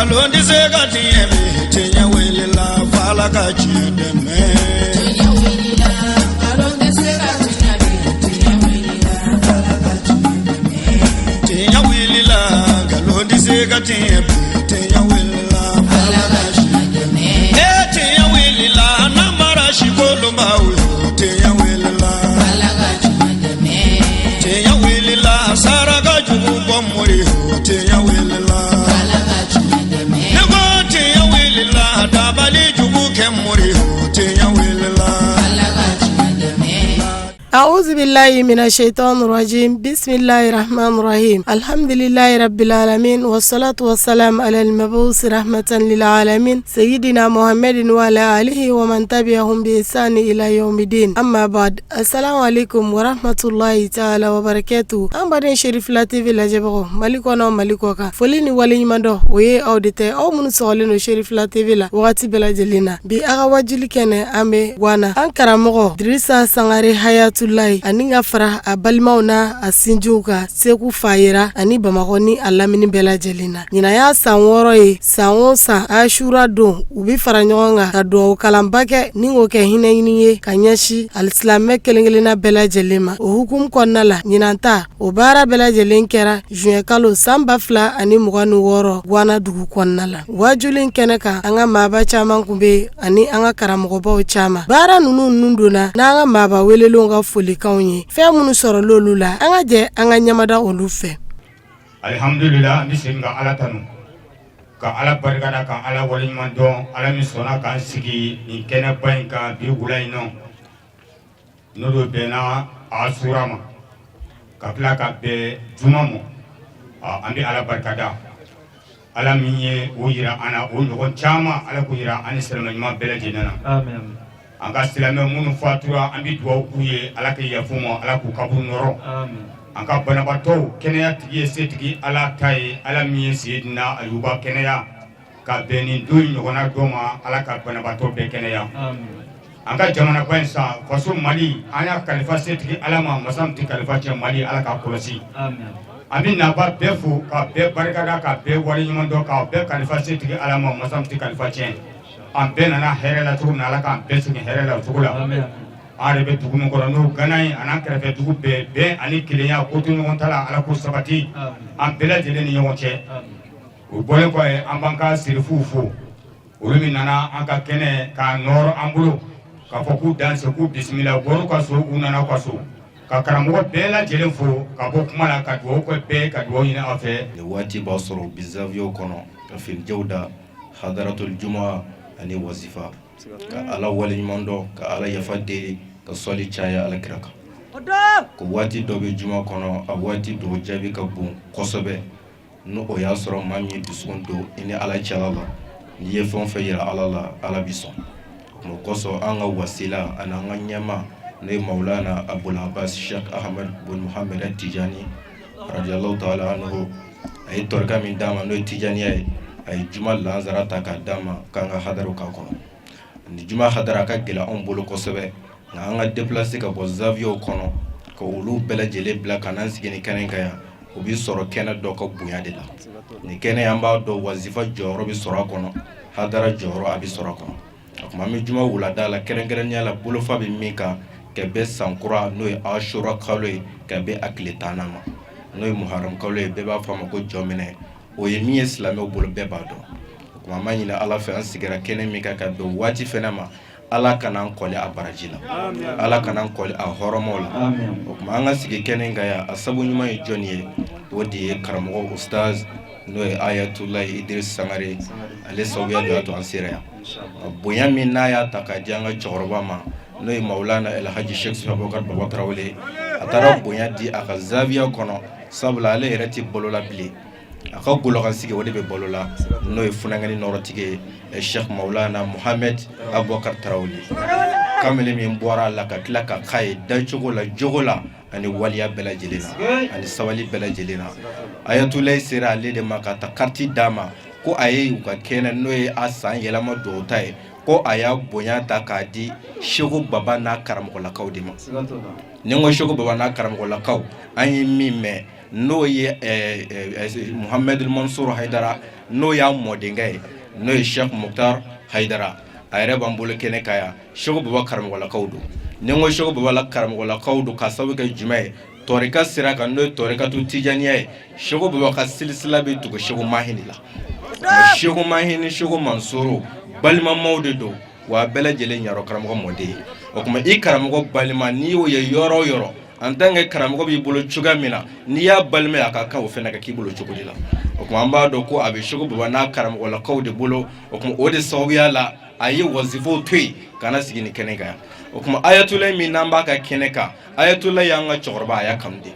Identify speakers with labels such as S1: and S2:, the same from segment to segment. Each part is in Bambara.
S1: Nkalon tɛ se ka tiɲɛ bi, tiɲɛ wulila f'Ala ka tiɲɛ dɛmɛ.
S2: Tiɲɛ wulila, nkalon tɛ se ka tiɲɛ bi, tiɲɛ wulila, Ala ka tiɲɛ dɛmɛ.
S1: Tiɲɛ wulila, nkalon tɛ se ka tiɲɛ bi, tiɲɛ wulila
S2: Ala ka tiɲɛ dɛmɛ.
S1: E tiɲɛ wulila, namara si kolonbaw yo, tiɲɛ wulila.
S2: Ala ka tiɲɛ dɛmɛ.
S1: Tiɲɛ wulila, saraka jugu bɔ mori yo, tiɲɛ wulila.
S2: Ala ka tiɲɛ dɛmɛ.
S1: Ne ko tiɲɛ wulila, dabali jugu kɛ mori yo, tiɲɛ wulila.
S2: Ala ka tiɲɛ dɛmɛ.
S3: أعوذ بالله من الشيطان الرجيم، بسم الله الرحمن الرحيم، الحمد لله رب العالمين، والصلاة والسلام على المبعوث رحمة للعالمين سيدنا محمد وعلى آله ومن تبعهم بإحسان إلى يوم الدين، أما بعد، السلام عليكم ورحمة الله تعالى وبركاته. An baden Cherifla TV lajɛbagaw, Mali kɔnɔ, Mali kɔ kan, foli ni waleɲuman dɔn o ye aw de tɛ, aw minnu sɔgɔlen don Cherifla TV la wagati bɛɛ lajɛlen na. Bi a ka wajuli kɛnɛ, an bɛ Guwana, an karamɔgɔ Dirisa Sangare Hayatulayi ani ka fara a balimaw n'a a sinjiw kan Segu, Fayera ani Bamakɔ ni a lamini bɛɛ lajɛlen na. Ɲinan y'a san 6 ye. San o san, Asura don, u bi fara ɲɔgɔn kan ka dugawu kalanba kɛ ni k'o kɛ hinɛ ɲini ye ka ɲɛsin alisilamɛ kelen kelenna bɛɛ lajɛlen ma. O hukumu kɔnɔna la, ɲinan ta o baara bɛɛ lajɛlen kɛra juin kalo san 2026 Guwana dugu kɔnɔna la. Wajuli kɛnɛ kan, an ka maaba caman kun bɛ ani an ka karamɔgɔbaw caman. Baara ninnu nun donna n'an ka maaba welelenw ka folikanw ye. Fɛn minnu sɔrɔla olu la, an ka jɛ an ka ɲamada olu fɛ.
S4: Alihamudulila, an bɛ segin ka Ala tanu, ka Ala barikada, ka Ala waleɲuman dɔn, Ala min sɔnna k'an sigi nin kɛnɛba in kan bi wula in nɔ, n'o do bɛnna Asura ma, ka tila ka bɛn juma ma. An bɛ Ala barikada, Ala min ye o yira an na, o ɲɔgɔn caman Ala k'o yira an ni silamɛ ɲuman bɛɛ lajɛlen na. An ka silamɛ minnu fatura, an bɛ dugawu k'u ye, Ala ka yafa u ma, Ala k'u kaburu nɔrɔ. An ka banabaatɔw, kɛnɛya tigi ye setigi Ala ta ye. Ala min ye Seyidina Ayuba kɛnɛya ka bɛn nin don in ɲɔgɔnna dɔ ma, Ala ka banabaatɔ bɛɛ kɛnɛya. An ka jamanaba in sa, faso Mali, an y'a kalifa setigi Ala ma, masa min tɛ kalifa cɛ. Mali, Ala k'a kɔlɔsi. An bɛ naba bɛɛ fo, ka bɛɛ barikada, ka bɛɛ waleɲuman dɔn, k'a bɛɛ kalifa setigi Ala ma, masa min tɛ kalifa tiɲɛ. An bɛɛ nana hɛrɛ la cogo min na, Ala k'an bɛɛ segin hɛrɛ la o cogo la. An yɛrɛ bɛ dugu min kɔnɔ, n'o Gana ye, a n'an kɛrɛfɛ dugu bɛɛ, bɛn ani kelenya, ko to ɲɔgɔn ta la, Ala k'o sabati an bɛɛ lajɛlen ni ɲɔgɔn cɛ. O bɔlen kɔfɛ, an b'an ka serifuw fo, olu min nana an ka kɛnɛ k'a nɔrɔ an bolo k'a fɔ k'u danse, k'u bisimila. U bɔr'u ka so, u nana u ka so, ka karamɔgɔ bɛɛ lajɛlen fo, ka bɔ kuma la, ka dugawu kɛ bɛɛ, ka dugawu ɲini aw fɛ.
S5: Nin waati b'a sɔrɔ bi zawiyaw kɔnɔ ka finijɛw da, hadaratul juma ani wazifa, ka Ala waleɲuman dɔn, ka Ala yafa deli, ka sɔli caya Ala kira kan, ko waati dɔ bɛ juma kɔnɔ, a waati dɔw jaabi ka bon kosɛbɛ. N'o o y'a sɔrɔ maa min ye dusukun don i ni Ala cɛla la, n'i ye fɛn o fɛn yira Ala la, Ala bi sɔn o kosɔn. An ka wasila ani an ka ɲɛma, n'o ye Maulana Abul Abbas Sheikh Ahmad bun Muhammad Tijani radiyallahu ta'ala anhu, a ye tɔrika min d'a ma, n'o ye tijaniya ye, a ye juma lansara ta k'a d'a ma k'an ka hadaraw k'a kɔnɔ. Ni juma hadara ka gɛlɛn anw bolo kosɛbɛ, nka an ka déplacer ka bɔ zawiyaw kɔnɔ ka olu bɛɛ lajɛlen bila ka n'an sigi ni kɛnɛ kan yan, o bɛ sɔrɔ kɛnɛ dɔ ka bonya de la. Nin kɛnɛ, an b'a dɔn wazifa jɔyɔrɔ bɛ sɔrɔ a kɔnɔ, hadara jɔyɔrɔ a bɛ sɔrɔ a kɔnɔ. O tuma an bɛ juma wulada la, kɛrɛnkɛrɛnnenya la bolofa bɛ min kan, ka bɛn san kura, n'o ye Asura kalo ye, ka bɛn a tile 10nan ma, n'o ye Muharam kalo ye, bɛɛ b'a fɔ a ma ko jɔminɛ. O ye min ye silamɛw bolo, bɛɛ b'a dɔn. O tuma an b'a ɲini Ala fɛ, an sigira kɛnɛ min kan ka bɛn waati fɛnɛ ma, Ala kana an kɔli a baraji la, Ala kana an kɔli a hɔrɔmaw la. O tuma an ka sigi kɛnɛ kan yan, a sabu ɲuman ye jɔnni ye? O de ye karamɔgɔ ustaz, n'o ye Ayatulayi Idris Sangare. Ale sababuya de y'a to an sera yan. Bonya min n'a y'a ta k'a di an ka cɛkɔrɔba ma, n'o ye Maulana Elhaji Sheikh Abubakar Baba Tarawele, a taara bonya di a ka zawiya kɔnɔ, sabula ale yɛrɛ tɛ balo la bilen, a ka golokansigi o de bɛ balo la, n'o ye funankɛni nɔrɔtigi ye, Sheikh Maulana Muhammad Abubakar Tarawele. Kamalen min bɔra a la ka tila ka k'a ye dacogo la, jogo la ani waliya bɛɛ lajɛlen na ani sabali bɛɛ lajɛlen na, Ayatulayi sera ale de ma ka taa kariti d'a ma ko a ye u ka kɛnɛ, n'o ye a san yɛlɛma dugawu ta ye, ko a y'a bonya ta k'a di Seko Baba n'a karamɔgɔlakaw de ma. Ni n ko Seko Baba n'a karamɔgɔlakaw, an ye min mɛn. N'o ye Muhamɛdi Mansuru Hayidara, n'o y'a mɔdenkɛ ye, n'o ye Sɛki Mukutari Hayidara. A yɛrɛ b'an bolo kɛnɛ kan yan. Sɛku Baba karamɔgɔlakaw don. Ni n ko Sɛku Baba la karamɔgɔlakaw don, ka sababu kɛ jumɛn ye? Tɔrika sira kan, n'o ye tɔrikatu tijaniya ye. Sɛku Baba ka silisila bɛ tugu Sɛku Mahi de la. Sɛku Mahi ni Sɛku Mansuru balimamaw de don, wa a bɛɛ lajɛlen ɲarɔ karamɔgɔ mɔden ye. O tuma, i karamɔgɔ balima, n'i y'o ye yɔrɔ o yɔrɔ, en tant que karamɔgɔ b'i bolo cogoya min na, n'i y'a balima ye, a ka kan o fana ka k'i bolo cogo de la. O tuma, an b'a dɔn ko a bɛ Sɛku Baba n'a karamɔgɔlakaw de bolo. O tuma, o de sababuya la, a ye wazifaw to yen ka na sigi nin kɛnɛ kan yan. O tuma, Ayatollah min n'an b'a ka kɛnɛ kan, Ayatollah y'an ka cɛkɔrɔba, a y'a kanu de,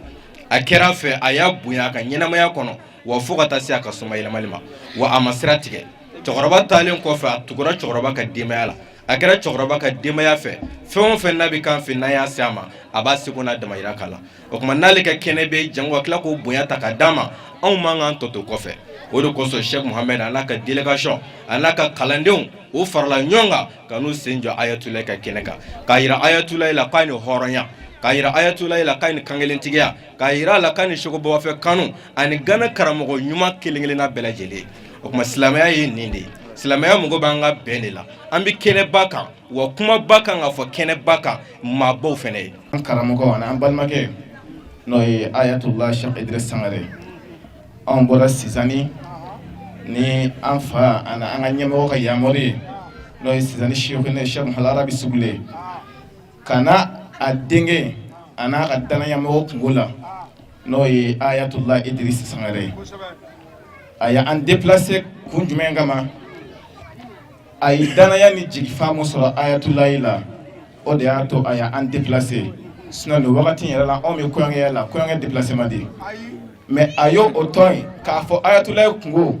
S5: a kɛra a fɛ, a y'a bonya a ka ɲɛnamaya kɔnɔ, wa fo ka taa se a ka somayɛlɛmali ma, wa a ma sira tigɛ. Cɛkɔrɔba taalen kɔfɛ, a tugura cɛkɔrɔba ka denbaya la, a kɛra cɛkɔrɔba ka denbaya fɛ. Fɛn o fɛn n'a bɛ kan fɛ, n'a y'a se a ma, a b'a seko n'a damayira k'a la. O tuma, n'ale ka kɛnɛ bɛ jango ka tila k'o bonya ta ka d'a ma, anw man k'an tɔ to kɔfɛ. O de kosɔn, Sɛki Muhamɛd a n'a ka délégation, a n'a ka kalandenw, o farala ɲɔgɔn kan ka n'u sen jɔ Ayatollah ka kɛnɛ kan, k'a yira Ayatollah la k'a ni hɔrɔnya, k'a yira Ayatollah la k'a ni kankelentigiya, k'a yira a la k'a ni Sɛku Baba fɛ kanu ani Gana karamɔgɔ ɲuman kelen kelenna bɛɛ lajɛlen. O tuma, silamɛya ye nin de ye. Silamɛya mago b'an ka bɛn de la. An bɛ kɛnɛba kan, wa kumaba kan ka fɔ kɛnɛba kan, maabaw fana ye.
S6: An karamɔgɔ ani an balimakɛ, n'o ye Ayatollah Cheikh Idriss Sangare, anw bɔra Sizani ni an fa ani an ka ɲɛmɔgɔ ka yamaru ye, n'o ye Sizani Seku, n'o ye Cheikh Muhamadu Arabi Sugule, ka na a denkɛ a n'a ka danayamɔgɔ kungo la, n'o ye Ayatollah Idriss Sangare. A y'an déplacer kun jumɛn kama? A ye danaya ni jigifa mun sɔrɔ Ayatollah la, o de y'a to a y'an déplacer. Sinon, nin wagati in yɛrɛ la, anw bɛ kɔɲɔkɛya la, kɔɲɔkɛ déplacement de, mais a y'o o tɔn in k'a fɔ Ayatollah kungo,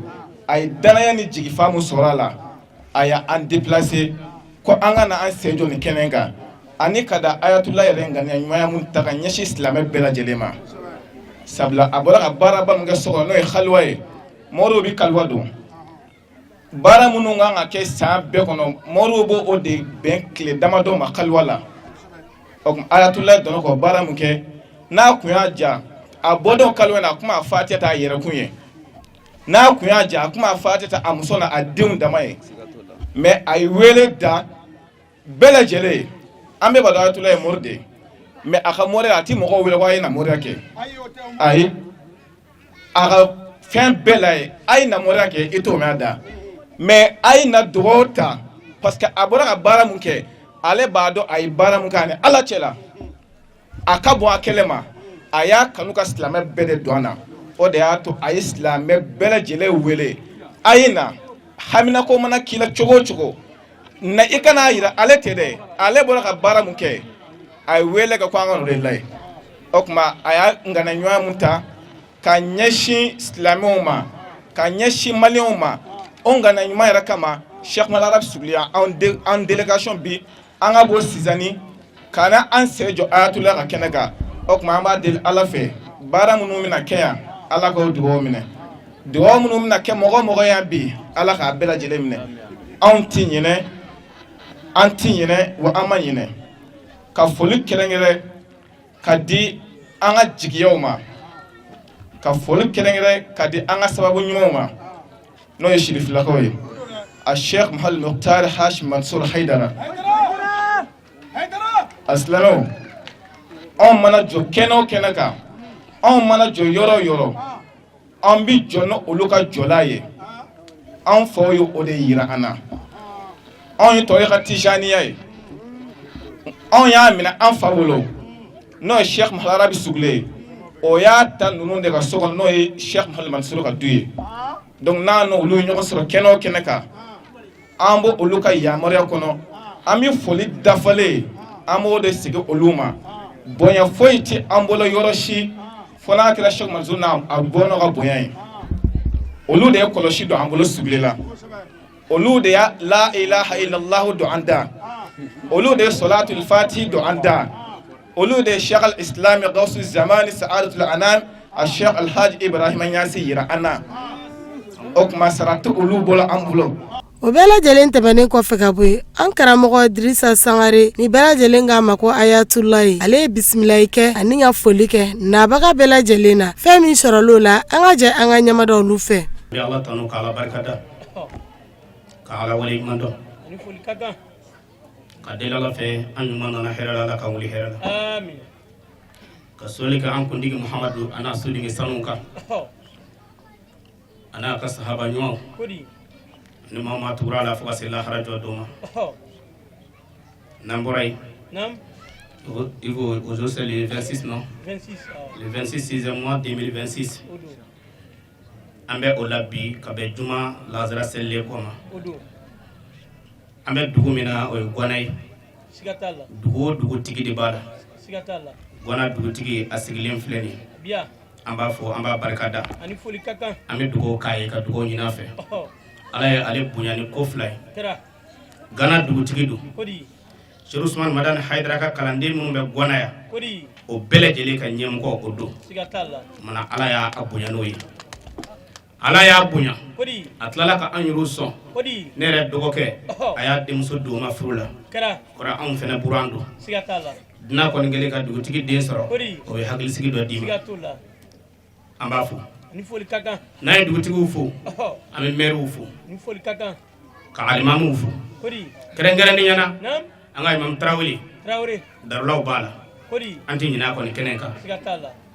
S6: a ye danaya ni jigifa mun sɔrɔ a la, a y'an déplacer ko an ka na an sen jɔ nin kɛnɛ kan, ani ka da Ayatollah yɛrɛ ŋaniya ɲumanya mun ta ka ɲɛsin silamɛ bɛɛ lajɛlen ma. Sabula a bɔra ka baaraba min kɛ so kɔnɔ, n'o ye haliwa ye, moriw bɛ kaliwa don. Baara minnu kan ka kɛ san bɛɛ kɔnɔ, moriw b'o o de bɛn tile damadɔ ma kaliwa la. O tuma, Ayatollah dɔnna k'o baara mun kɛ, n'a kun y'a ja, a bɔdɔ kaliwa na, a kuma a fatiya ta a yɛrɛkun ye. N'a kun y'a ja, a kuma a fatiya ta a muso n'a a denw dama ye. Mais a ye wele da bɛɛ lajɛlen ye. An bɛɛ b'a dɔn Ayatollah ye mori de ye, mais a ka moriya, a ti mɔgɔw wele ko a ye na moriya kɛ. Ayi, a ka fɛn bɛɛ la ye a ye na moriya kɛ, i t'o mɛn a da, mais a ye na dugawu ta, parce que a bɔra ka baara mun kɛ, ale b'a dɔn a ye baara mun kɛ ani Ala cɛ la, a ka bon a kɛlɛ ma. A y'a kanu ka silamɛ bɛɛ de don a na. O de y'a to a ye silamɛ bɛɛ lajɛlen wele: a ye na. Haminako mana k'i la cogo o cogo na, i kan'a yira ale tɛ dɛ. Ale bɔra ka baara mun kɛ, a ye wele kɛ ko an ka n'o de layɛ. O tuma, a y'a ŋaniya ɲuman mun ta ka ɲɛsin silamɛw ma, ka ɲɛsin maliyɛnw ma, o ŋaniya ɲuman yɛrɛ kama, Cheikh Mala Arabi Suguliya, an délégation bi, an ka bɔ Sizani ka na an sen jɔ Ayatollah ka kɛnɛ kan. O tuma, an b'a deli Ala fɛ, baara minnu bɛna kɛ yan, Ala k'o dugawu minɛ. Dugawu minnu bɛna kɛ mɔgɔ o mɔgɔ yan bi, Ala k'a bɛɛ lajɛlen minɛ. Anw ti ɲinɛ, an ti ɲinɛ, wa an ma ɲinɛ. Ka foli kɛrɛnkɛrɛn ka di an ka jigiyaw ma, ka foli kɛrɛnkɛrɛn ka di an ka sababu ɲumanw ma, n'o ye sirifilakaw ye, a Sheikh Muhammad Mukhtar Hashim Mansur Haidara. A silamɛw, anw mana jɔ kɛnɛ o kɛnɛ kan, anw mana jɔ yɔrɔ o yɔrɔ, an bi jɔ ni olu ka jɔla ye. An faw ye o de yira an na. Anw ye tɔrika tijaniya ye, anw y'a minɛ an fa bolo, n'o ye Sheikh Muhammad Arabi Sugule ye. O y'a ta ninnu de ka so kɔnɔ, n'o ye Sheikh Muhammad Mansur ka du ye. Donc n'a n'olu ye ɲɔgɔn sɔrɔ kɛnɛ o kɛnɛ kan, an b'o olu ka yamaruya kɔnɔ. An bɛ foli dafalen, an b'o de sigi olu ma. Bonya foyi tɛ an bolo yɔrɔ si fo n'a kɛra Sheikh Mansur n'a a bɔnnaw ka bonya ye. Olu de ye kɔlɔsi don an bolo Sugule la, olu de y'a la ilaha illallah don an da, olu de ye solatul fati don an da, olu de ye Sheikh al Islam Gawsu Zamani Sa'adatul Anam a Sheikh Alhaji Ibrahima Ɲasi yira an na. O tuma, sara tɛ olu bolo an bolo.
S3: O bɛɛ lajɛlen tɛmɛnen kɔfɛ ka bɔ yen, an karamɔgɔ Dirisa Sangare ni bɛɛ lajɛlen k'a ma ko Ayatulayi, ale ye bisimilayi kɛ ani ka foli kɛ nabaga bɛɛ lajɛlen na. Fɛn min sɔrɔla o la, an ka jɛ an ka ɲɛmada olu fɛ.
S7: N bɛ Ala tanu ka Ala barikada, ka Ala waleɲuman dɔn, ka deli Ala fɛ an ɲuman nana hɛrɛ la, Ala k'an wuli hɛrɛ la, ka sɔli kɛ an kuntigi Muhamadu a n'a soden sanuw kan, a n'a ka sahaba ɲumanw ni maa maa tugura a la fo ka se lahara jɔ don ma. N'an bɔra yen, il faut aujourd'hui, c'est le 26, non, le 26 6e mois 2026, an bɛ o la bi ka bɛn juma lazara selilen kɔ ma. An bɛ dugu min na, o ye Gwana ye. Dugu o dugutigi de b'a la. Gwana dugutigi a sigilen filɛ nin ye. An b'a fɔ, an b'a barika da, an bɛ dugawu k'a ye, ka dugawu ɲini a fɛ. Ala ye ale bonya ni ko fila ye. Gana dugutigi don. Serifu Usumani Madani Hayidara ka kalanden minnu bɛ Gwana yan, o bɛɛ lajɛlen ka ɲɛmɔgɔ o don. Mana Ala y'a bonya n'o ye, Ala y'a bonya, a tilala ka an yɛrɛw sɔn. Ne yɛrɛ dɔgɔkɛ, a y'a denmuso don ma furu la. Kɔrɔ anw fana buran don. Dunan kɔni kɛlen ka dugutigi den sɔrɔ, o ye hakilisigi dɔ d'i ma. An b'a fo. N'an ye dugutigiw fo, an bɛ mɛriw fo, ka alimamuw fo, kɛrɛnkɛrɛnnenya na an ka imamu Tarawele. Darulaw b'a la, an tɛ ɲinɛ a kɔni kɛnɛ kan.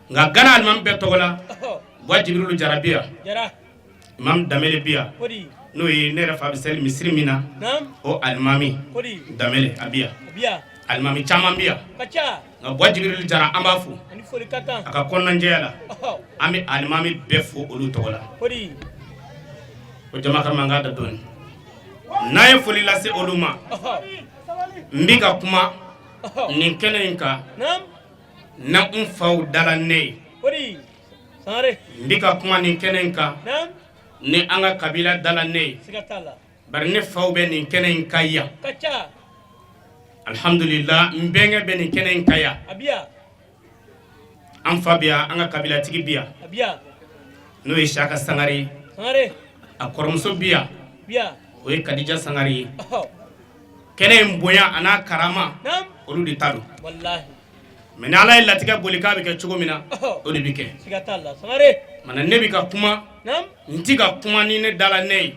S7: Nka Gana alimami bɛɛ tɔgɔ la, Buwa Jibirilu Jara bi yan, imam Danbele bi yan, n'o ye ne yɛrɛ fa bɛ seli misiri min na, o alimami Danbele a bi yan, alimami caman bi yan. Nka Buwa Jibirilu Jara, an b'a fo a ka kɔnɔnajɛya la. An bɛ alimami bɛɛ fo olu tɔgɔ la. O jama ka mankan da dɔɔnin. N'an ye foli lase olu ma, n bɛ ka kuma nin kɛnɛ in kan na n faw dala ne ye. N bɛ ka kuma nin kɛnɛ in kan ni an ka kabila dala ne ye, bari ne faw bɛ nin kɛnɛ in kan yan. Alihamdulila, n bɛnkɛ bɛ nin kɛnɛ in kan yan, an fa bi yan, an ka kabilatigi bi yan, n'o ye Siyaka Sangare ye. A kɔrɔmuso bi yan, o ye Kadija Sangare ye. Kɛnɛ in bonya a n'a karama, olu de ta don. Mais ni Ala ye latigɛ boli k'a bɛ kɛ cogo min na, o de bɛ kɛ. Mana ne bɛ ka kuma, n tɛ ka kuma ni ne dala ne ye,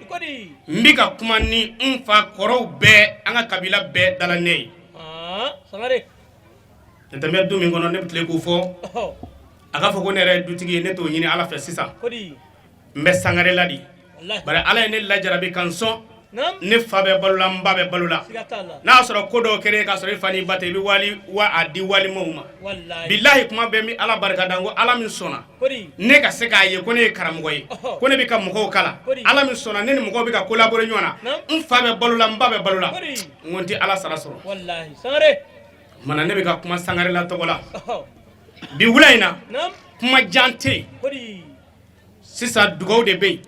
S7: n bɛ ka kuma ni n fa kɔrɔw bɛɛ, an ka kabila bɛɛ dala ne ye. N tɛ du min kɔnɔ, ne bɛ tile k'o fɔ, a k'a fɔ ko ne yɛrɛ ye dutigi ye, ne t'o ɲini Ala fɛ sisan. N bɛ Sangare la de, bari Ala ye ne lajarabi ka n sɔn. Ne fa bɛ balo la, n ba bɛ balo la. N'a y'a sɔrɔ ko dɔw kɛra k'a sɔrɔ i fa n'i ba tɛ, i bɛ wali wa a di walimaw ma. Bilahi, kuma bɛɛ n bɛ Ala barika da. N ko Ala min sɔnna ne ka se k'a ye ko ne ye karamɔgɔ ye, ko ne bɛ ka mɔgɔw kalan, Ala min sɔnna ne ni mɔgɔw bɛ ka collaborer ɲɔgɔn na, n fa bɛ balo la, n ba bɛ balo la, n ko n tɛ Ala sara sɔrɔ. Mana ne bɛ ka kuma Sangarela tɔgɔ la bi wula in na, kuma jan tɛ yen sisan, dugaw de bɛ yen.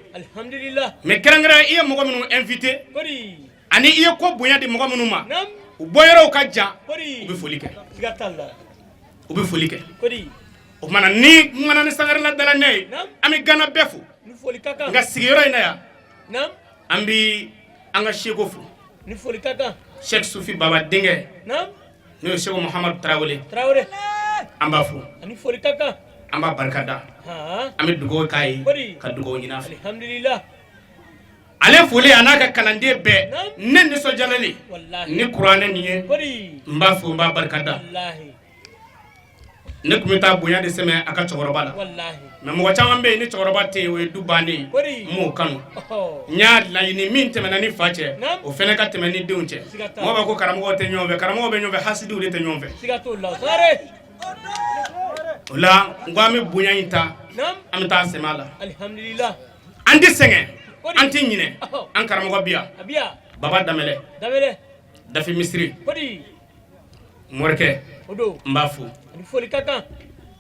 S7: Mais kɛrɛnkɛrɛn, i ye mɔgɔ minnu invité ani i ye ko bonya di mɔgɔ minnu ma, u bɔ yɔrɔw ka jan, u bɛ foli kɛ, u bɛ foli kɛ. O tuma na, ni kumana ni Sangarela dala ne ye, an bɛ Gana bɛɛ fo. Nka sigiyɔrɔ in na yan, an bɛ an ka seko fo, Sɛki Sufi Baba denkɛ, n'o ye Seko Muhamadu Tarawele. An b'a fo, an b'a barika da, an bɛ dugawu k'a ye, ka dugawu ɲini a fɛ. Ale foli a n'a ka kalanden bɛɛ, ne nisɔndiyalen ni kuranɛ nin ye, n b'a fo, n b'a barika da. Ne tun bɛ taa bonya de sɛmɛ a ka cɛkɔrɔba la, mais mɔgɔ caman bɛ yen, ni cɛkɔrɔba tɛ yen, o ye du bannen ye. N m'o kanu. N y'a laɲini, min tɛmɛna ni fa cɛ, o fana ka tɛmɛ ni denw cɛ. Mɔgɔ b'a ko karamɔgɔ tɛ ɲɔgɔn fɛ, karamɔgɔ bɛ ɲɔgɔn fɛ, hasidiw de tɛ ɲɔgɔn fɛ. O la, n ko an bɛ bonya in ta, an bɛ taa sɛmɛ a la. An tɛ sɛgɛn, an tɛ ɲinɛ. An karamɔgɔ bi yan, Baba Danbɛlɛ, Dafe misiri morikɛ, n b'a fo.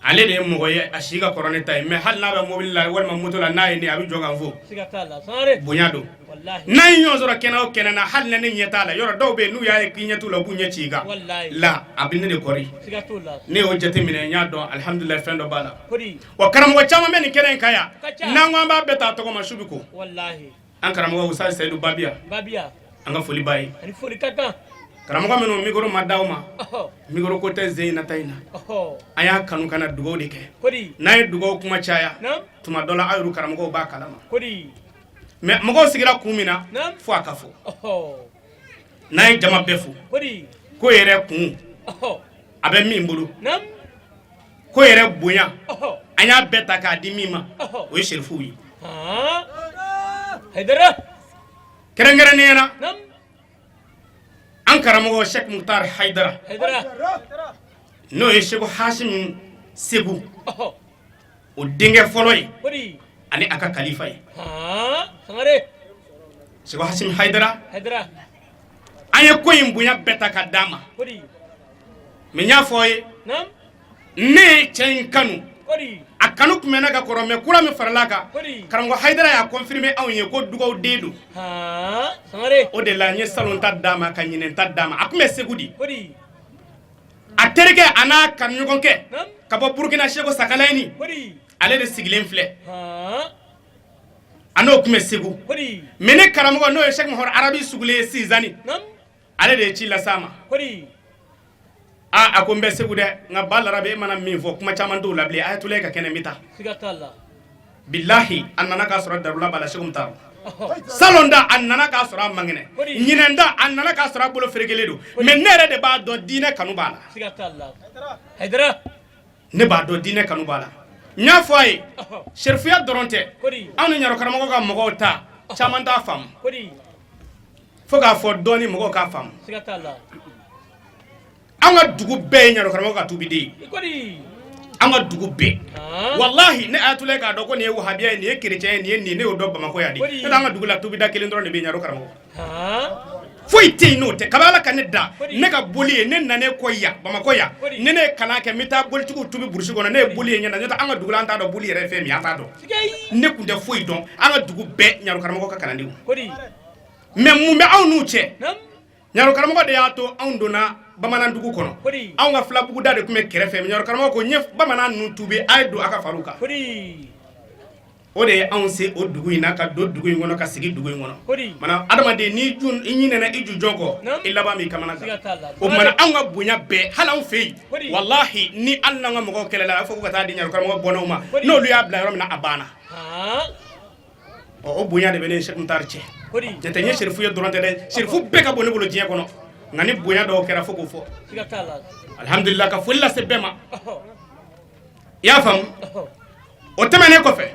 S7: Ale de ye mɔgɔ ye, a si ka kɔrɔ ne ta ye, mais hali n'a bɛ mobili la walima moto la, n'a ye ne, a bɛ jɔ ka n fo. Bonya don. N'a ye ɲɔgɔn sɔrɔ kɛnɛ o kɛnɛ na, hali na ne ɲɛ t'a la, yɔrɔ dɔw bɛ yen, n'u y'a ye k'i ɲɛ t'u la, u b'u ɲɛ ci i kan la, a bɛ ne de kɔri. Ne y'o jateminɛ, n y'a dɔn, alihamudulila, fɛn dɔ b'a la. Wa karamɔgɔ caman bɛ nin kɛnɛ in kan yan, n'an ko an b'a bɛɛ ta tɔgɔ ma, su bɛ ko. An karamɔgɔ Usa Seyidu Babiya, an ka foli b'a ye. Karamɔgɔ minnu micro ma d'aw ma, micro ko tɛ zen in na ta in na, an y'a kanu ka na dugawu de kɛ. N'an ye dugawu kuma caya, tuma dɔ la aw yɛrɛ karamɔgɔw b'a kalama. Mais mɔgɔw sigira kun min na, fo a ka fɔ. N'an ye jama bɛɛ fo, ko yɛrɛ kun a bɛ min bolo, ko yɛrɛ bonya, an y'a bɛɛ ta k'a di min ma, o ye serifuw ye. Kɛrɛnkɛrɛnnenya na, an karamɔgɔ Sɛki Mukutari Hayidara, n'o ye Seko Hasimu Segu o denkɛ fɔlɔ ye ani a ka kalifa ye, Seko Hasimu Hayidara. An ye ko in bonya bɛɛ ta ka d'a ma. Mais n y'a fɔ aw ye, ne ye cɛ in kanu, a kanu tun bɛ ne ka kɔrɔ, mais kura min farala a kan, karamɔgɔ Hayidara y'a confirmer anw ye ko dugaw den don. O de la n ye salon ta d'a ma ka ɲinɛn ta d'a ma. A tun bɛ Segu de, a terikɛ a n'a kanuɲɔgɔnkɛ ka bɔ Burukina, Seko Sakalayini, ale de sigilen filɛ, a n'o tun bɛ Segu. Mais ne karamɔgɔ, n'o ye Sɛki Mamadu Arabi Sugule ye Sizani, ale de ye ci lase a ma. Aa, a ko n bɛ Segu dɛ, nka ba larabi, e mana min fɔ, kuma caman t'o la bilen. Ayatulayi ka kɛnɛ, n bɛ taa. Bilahi, a nana k'a sɔrɔ darula b'a la. Seko Mutaru, salon da, a nana k'a sɔrɔ a man kɛnɛ. Ɲinɛn da, a nana k'a sɔrɔ a bolo ferekelen don. Mais ne yɛrɛ de b'a dɔn diinɛ kanu b'a la. Ne b'a dɔn diinɛ kanu b'a la. N y'a fɔ a ye, serifuya dɔrɔn tɛ. Anw ni ɲaro karamɔgɔ ka mɔgɔw ta caman t'a faamu, fo k'a fɔ dɔɔni mɔgɔw k'a faamu. An ka dugu bɛɛ ye ɲaro karamɔgɔ ka tubiden ye, an ka dugu bɛɛ. Walahi, ne Ayatulayi k'a dɔn ko nin ye wahabiya ye, nin ye kerecɛn ye, nin ye nin, ne y'o dɔn Bamakɔ yan de. Ne an ka dugu la, tubida kelen dɔrɔn de bɛ ɲaro karamɔgɔ, foyi tɛ yen n'o tɛ. Kabi Ala ka ne da, ne ka boli ye, ne nanen kɔ yan Bamakɔ yan, ni ne ye kalan kɛ, n bɛ taa bolitigiw tubi burusi kɔnɔ. Ne ye boli ye ɲɛna. N'o tɛ, an ka dugu la, an t'a dɔn boli yɛrɛ ye fɛn min ye, an t'a dɔn. Ne tun tɛ foyi dɔn. An ka dugu bɛɛ ɲaro karamɔgɔ ka kalandenw. Mais mun bɛ anw n'u cɛ? Ɲaro karamɔgɔ de y'a to anw donna bamanan dugu kɔnɔ. Anw ka filabuguda de tun bɛ kɛrɛfɛ. Ɲaro karamɔgɔ ko n ye bamanan ninnu tubi, a ye don a ka fariw kan. O de ye anw se o dugu in na, ka don dugu in kɔnɔ, ka sigi dugu in kɔnɔ. Mana adamaden, n'i i ɲinɛna i jujɔn kɔ, i laban b'i kamana gan. O mana anw ka bonya bɛɛ, hali anw fɛ yen, walahi, ni hali n'an ka mɔgɔw kɛlɛla, a b'a fɔ ko ka taa di ɲaro karamɔgɔ bɔnnaw ma. N'olu y'a bila yɔrɔ min na, a banna. Ɔ, o bonya de bɛ ne ni Sɛki Mutari cɛ. N'o tɛ, n ye serifu ye dɔrɔn tɛ dɛ, serifu bɛɛ ka bon ne bolo diɲɛ kɔnɔ, nka ni bonya dɔw kɛra, fo k'o fɔ. Alihamudulila, ka foli lase bɛɛ ma. I y'a faamu? O tɛmɛnen kɔfɛ,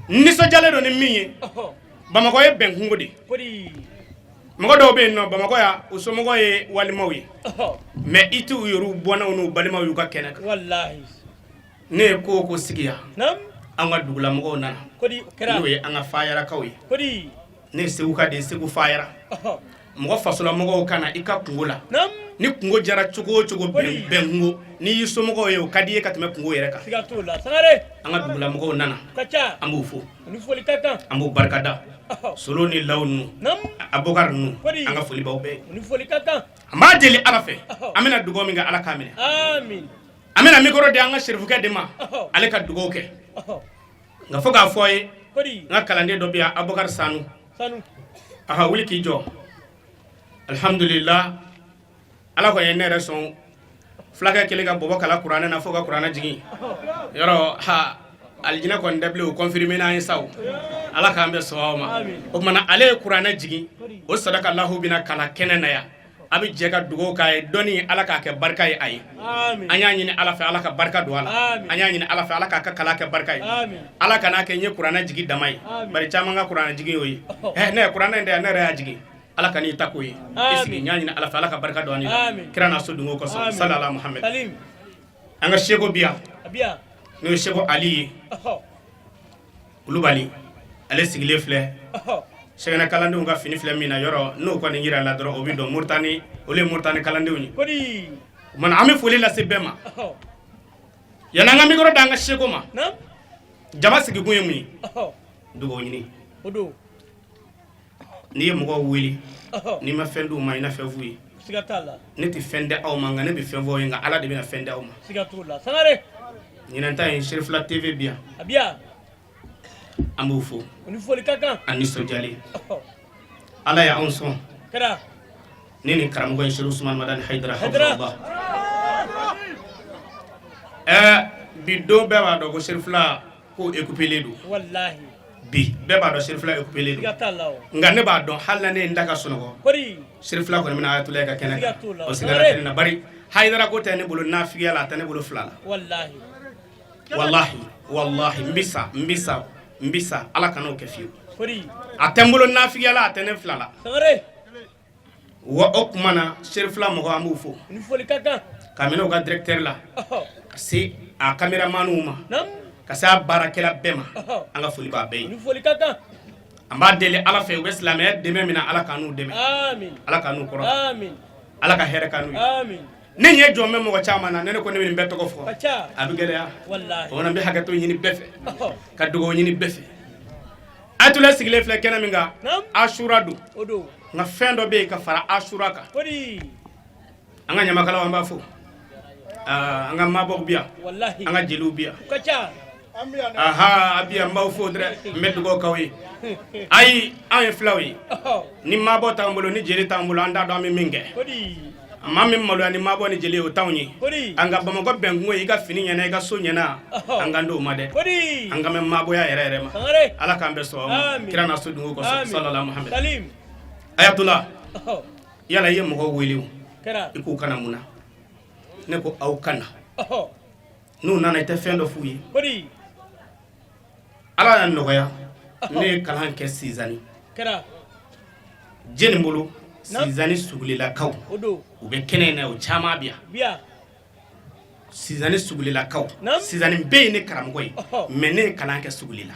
S7: n nisɔndiyalen don ni min ye, Bamakɔ ye bɛnkungo de ye. Mɔgɔ dɔw bɛ yen nɔ Bamakɔ yan, u somɔgɔw ye walimaw ye, mais i t'u yɛrɛw bɔnnaw n'u balimaw y'u ka kɛnɛ kan. Ne ye ko o ko sigi yan, an ka dugulamɔgɔw nana, n'o ye an ka fayarakaw ye. Ne ye Segu ka de ye, Segu fayara. Mɔgɔ fasolamɔgɔw ka na i ka kungo la, ni kungo jara cogo o cogo, bɛnkungo, n'i y'i somɔgɔw ye, o ka di i ye ka tɛmɛ kungo yɛrɛ kan. An ka dugulamɔgɔw nana, an b'u fo, an b'u barikada. Solo ni law ninnu, Abubakar ninnu, an ka foli b'aw bɛɛ. An b'a deli Ala fɛ, an bɛna dugawu min kɛ, Ala k'a minɛ. An bɛna micro di an ka serifukɛ de ma, ale ka dugawu kɛ. Nka fo k'a fɔ a ye, n ka kalanden dɔ bɛ yan, Abubakar Sanu, a ka wuli k'i jɔ. Alihamudulila, Ala kɔni ye ne yɛrɛ sɔn fulakɛ kelen ka bɔbɔ kala kuranɛ na fo ka kuranɛ jigin yɔrɔ ha, alijinɛ kɔni tɛ bilen, o confirmé n'an ye sa. O Ala k'an bɛn sawaba ma. O tuma na, ale ye kuranɛ jigin, o sadaka lahu bɛna kalan kɛnɛ na yan. A bɛ jɛ ka dugawu k'a ye dɔnni, Ala k'a kɛ barika ye a ye. An y'a ɲini Ala fɛ, Ala ka barika don a la. An y'a ɲini Ala fɛ, Ala k'a ka kalan kɛ barika ye. Ala kan'a kɛ n ye kuranɛ jigin dama ye, bari caman ka kuranɛ jigin y'o ye. Ne ye kuranɛ in tɛ, ne yɛrɛ y'a jigin. Ala ka n'i ta k'o ye i sigi. N y'a ɲini Ala fɛ, Ala ka barika don an la kira n'a so dungo kosɔn, salala Muhamɛd. An ka seko bi yan, n'o ye seko Ali ye Kulubali, ale sigilen filɛ. Sɛgɛnɛ kalandenw ka fini filɛ min na yɔrɔ, n'o kɔni yira la dɔrɔn, o bɛ dɔn Moritani, olu ye Moritani kalandenw ye. O tuma an bɛ foli lase bɛɛ ma. Yanni an ka micro d'an ka seko ma, jama sigikun ye mun ye? Dugawu ɲini. N'i ye mɔgɔw wele, n'i ma fɛn d'u ma, i na fɛn f'u ye. Ne tɛ fɛn di aw ma, nka ne bɛ fɛn fɔ aw ye, nka Ala de bɛna fɛn di aw ma. Ɲinan ta in, Serifula TV bi yan. An b'u fo. An nisɔndiyalen. Ala y'anw sɔn ni nin karamɔgɔ ye, Serifu Usumani Madani Hayidara. Hafizahullah. Ɛɛ, bi don, bɛɛ b'a dɔn ko Serifula ko occupélen don. Bi bɛɛ b'a dɔn Serifula occupélen don, nka ne b'a dɔn, hali na ne ye n da ka sunɔgɔ, Serifula kɔni bɛna Ayatulayi ka kɛnɛ kan. O sigara tɛ ne na, bari Hayidara ko tɛ ne bolo nafigiya la, a tɛ ne bolo fila la. Walahi, walahi, n bɛ sa, n bɛ sa, n bɛ sa, Ala kan'o kɛ fiyewu. A tɛ n bolo nafigiya la, a tɛ ne fila la. Wa o tuma na, Serifula mɔgɔ, an b'u fo ka minɛ u ka directeur la ka se a caméramanw ma, ka se a baarakɛla bɛɛ ma. An ka foli b'a bɛɛ ye. An b'a deli Ala fɛ, u bɛ silamɛya dɛmɛ min na, Ala k'an n'u dɛmɛ, Ala k'an n'u kɔrɔ, Ala ka hɛrɛ k'an n'u ye. Ne ɲɛ jɔ bɛ mɔgɔ caman na, ne ko ne bɛ nin bɛɛ tɔgɔ fɔ, a bɛ gɛlɛya. O n bɛ hakɛto ɲini bɛɛ fɛ, ka dugawu ɲini bɛɛ fɛ. Ayatulayi sigilen filɛ kɛnɛ min kan, Asura don, nka fɛn dɔ bɛ yen ka fara Asura kan. An ka ɲamakalaw, an b'a fɔ, an ka mabɔw bi yan, an ka jeliw bi yan. Aha, a bi yan, n b'aw fo dɛ, n bɛ dugawu k'aw ye. Ayi, anw ye filaw ye, ni mabɔ t'an bolo, ni jeli t'an bolo, an t'a dɔn an bɛ min kɛ. Maa min maloya ni mabɔ ni jeli, o t'anw ye. An ka Bamakɔ bɛnkungo, i ka fini ɲɛna, i ka so ɲɛna, an kan d'o ma dɛ. An kan bɛ mabɔya yɛrɛ yɛrɛ ma. Ala k'an bɛɛ sɔn ma kira n'a so dungo kɔsɔn, salala Muhammed. Ayatula, yala i ye mɔgɔw wele o, i k'u ka na mun na? Ne ko aw ka na. N'u nana, i tɛ fɛn dɔ f'u ye. Ala y'a nɔgɔya, ne ye kalan kɛ Sizani jeni bolo, Sizani Sugulelakaw, u bɛ kɛnɛ in na, o caman bi yan. Sizani Sugulelakaw, Sizani bɛɛ ye ne karamɔgɔ ye, mais ne ye kalan kɛ Sugulela.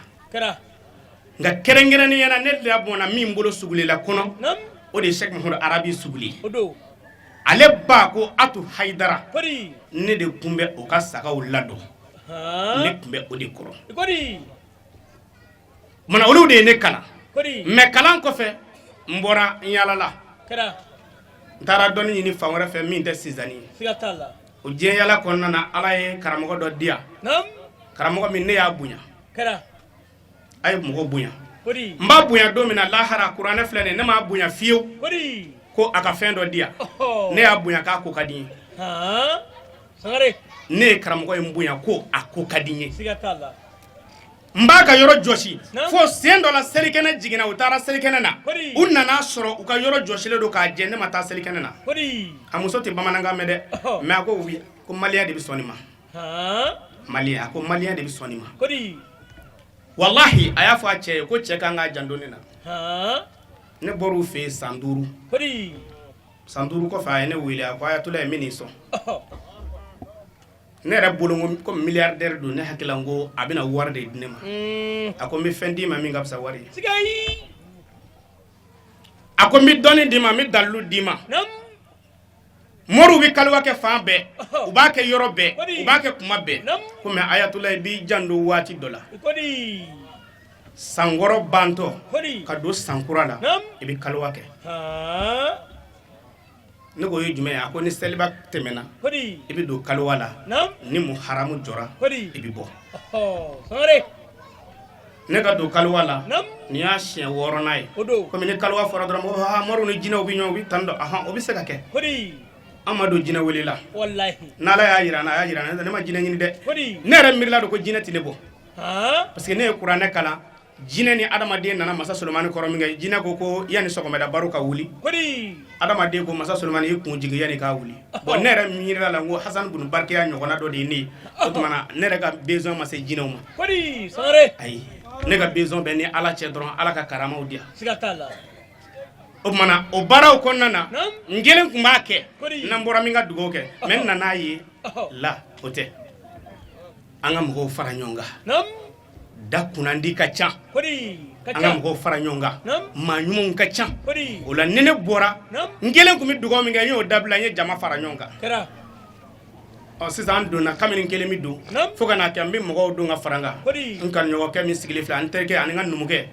S7: Nka kɛrɛnkɛrɛnnenya na, ne lamɔna min bolo Sugulela kɔnɔ, o de ye Sɛki Mahamadu Arabi Sugule. Ale ba ko Atu Hayidara, ne de tun bɛ o ka sagaw ladon, ne tun bɛ o de kɔrɔ. Munna olu de ye ne kalan. Mais kalan kɔfɛ, n bɔra, n yaalala, n taara dɔnni ɲini fan wɛrɛ fɛ min tɛ Sizani ye. O diɲɛ yaala kɔnɔna na, Ala ye karamɔgɔ dɔ di yan, karamɔgɔ min ne y'a bonya. A ye mɔgɔ bonya, n b'a bonya don min na lahara, kuranɛ filɛ nin, ne m'a bonya fiyewu ko a ka fɛn dɔ di yan. Ne y'a bonya k'a ko ka di n ye. Ne ye karamɔgɔ ye, n bonya ko a ko ka di n ye. N b'a ka yɔrɔ jɔsi fo sen dɔ la, selikɛnɛ jiginna, u taara selikɛnɛ na, u nana sɔrɔ u ka yɔrɔ jɔsilen don k'a jɛ. Ne ma taa selikɛnɛ na. A muso tɛ bamanankan mɛn dɛ, mais a ko ko malien de bɛ sɔn nin ma. Malien, a ko malien de bɛ sɔn nin ma. Walahi, a y'a fɔ a cɛ ye ko cɛ kan k'a janto ne na. Ne bɔr'u fɛ yen san 5. San 5 kɔfɛ, a ye ne wele, a ko Ayatollah, n bɛ n'i sɔn. Ne yɛrɛ bolo ko milliardaire don, ne hakili la ko a bɛna wari de di ne ma. A ko n bɛ fɛn d'i ma min ka fisa wari ye. A ko n bɛ dɔnni d'i ma, n bɛ dalilu d'i ma. Moriw bɛ kaliwa kɛ fan bɛɛ, u b'a kɛ yɔrɔ bɛɛ, u b'a kɛ kuma bɛɛ ko, mais Ayatollah, i b'i janto waati dɔ la, sankɔrɔ bantɔ ka don sankura la, i bɛ kaliwa kɛ. Ne ko o ye jumɛn ye? A ko ni seliba tɛmɛna, i bɛ don kaliwa la, ni muharamu jɔra, i bɛ bɔ. Ne ka don kaliwa la, nin y'a siɲɛ 6nan ye. Komi ni kaliwa fɔra dɔrɔn, mɔgɔw ha moriw ni jinɛw bɛ ɲɔgɔn, u bɛ tan dɔn. Ahan, o bɛ se ka kɛ. An ma don jinɛ wele la. N'Ala y'a jira n na, a y'a jira n na. Ne ma jinɛ ɲini dɛ. Ne yɛrɛ miirila don ko jinɛ tɛ ne bɔ, parce que ne ye kuranɛ kalan. Jinɛ ni adamaden nana masa Solomani kɔrɔ min kɛ, jinɛ ko ko yanni sɔgɔmada baro ka wuli, adamaden ko masa Solomani, i kun jigin yanni k'a wuli. Bon, ne yɛrɛ miirila la ko Hasan bunu Barikiya ɲɔgɔnna dɔ de ye ne ye. O tuma na, ne yɛrɛ ka besoin ma se jinɛw ma. Ayi, ne ka besoin bɛ ni Ala cɛ dɔrɔn, Ala ka karamaw di yan. O tuma na, o baaraw kɔnɔna na, n kelen tun b'a kɛ, n'an bɔra min ka dugawu kɛ, mais n nan'a ye la, o tɛ an ka mɔgɔw fara ɲɔgɔn kan. Da kunnandi ka ca, an ka mɔgɔw fara ɲɔgɔn kan, maa ɲumanw ka ca. O la, ni ne bɔra, n kelen tun bɛ dugawu min kɛ, n y'o dabila, n ye jama fara ɲɔgɔn kan. Ɔ, sisan an donna kabini n kelen bɛ don, fo ka n'a kɛ n bɛ mɔgɔw don ka fara n kan. N kanuɲɔgɔnkɛ min sigilen filɛ, an terikɛ ani n ka numukɛ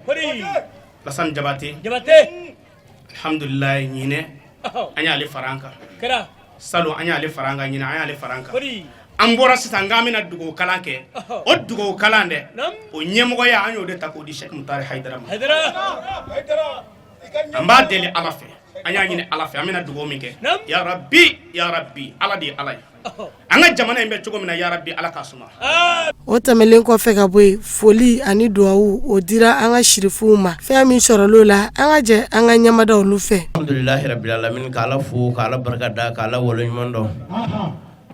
S7: Lasani Jabate, alhamdulilayi, ɲinɛ an y'ale fara an kan, salon an y'ale fara an kan, ɲinɛ an y'ale fara an kan. An bɔra sisan k'an bɛna dugawu kalan kɛ, o dugawu kalan dɛ, o ɲɛmɔgɔya an y'o de ta k'o di Sɛki Mutari Hayidara ma. An b'a deli Ala fɛ, an y'a ɲini Ala fɛ, an bɛna dugawu min kɛ, yarabi yarabi, Ala de ye Ala ye. An ka jamana in bɛ cogo min na, yarabi Ala k'a suma.
S3: O tɛmɛnlen kɔfɛ ka bɔ yen, foli ani dugawu o dira an ka sirifuw ma. Fɛn min sɔrɔla o la, an ka jɛ an ka ɲɛmada olu fɛ.
S5: Alhamdulilahi rabil alamin, ka Ala fo, ka Ala barika da, ka Ala waleɲuman dɔn.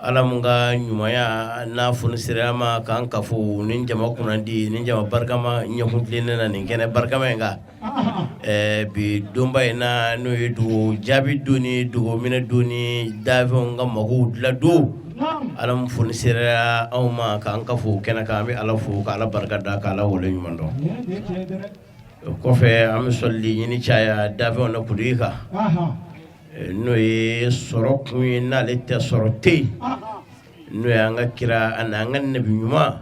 S5: Ala mun ka ɲumanya n'a fonisira ma k'an kafo ni jama kunnandi ni jama barikama ɲɛkun tilennen na nin kɛnɛ barikama in kan bi donba in na, n'o ye dugawu jaabi don ni dugawu minɛ don ni dafɛnw ka magow dilan don. Ala mun fonisira anw ma k'an kafo kɛnɛ kan, an bɛ Ala fo, ka Ala barika da, ka Ala waleɲuman dɔn. O kɔfɛ, an bɛ sɔli ɲini caya dafɛnw na kuntigi kan, n'o ye sɔrɔ kun ye, n'ale tɛ sɔrɔ tɛ yen, n'o ye an ka kira ani an ka nabi ɲuman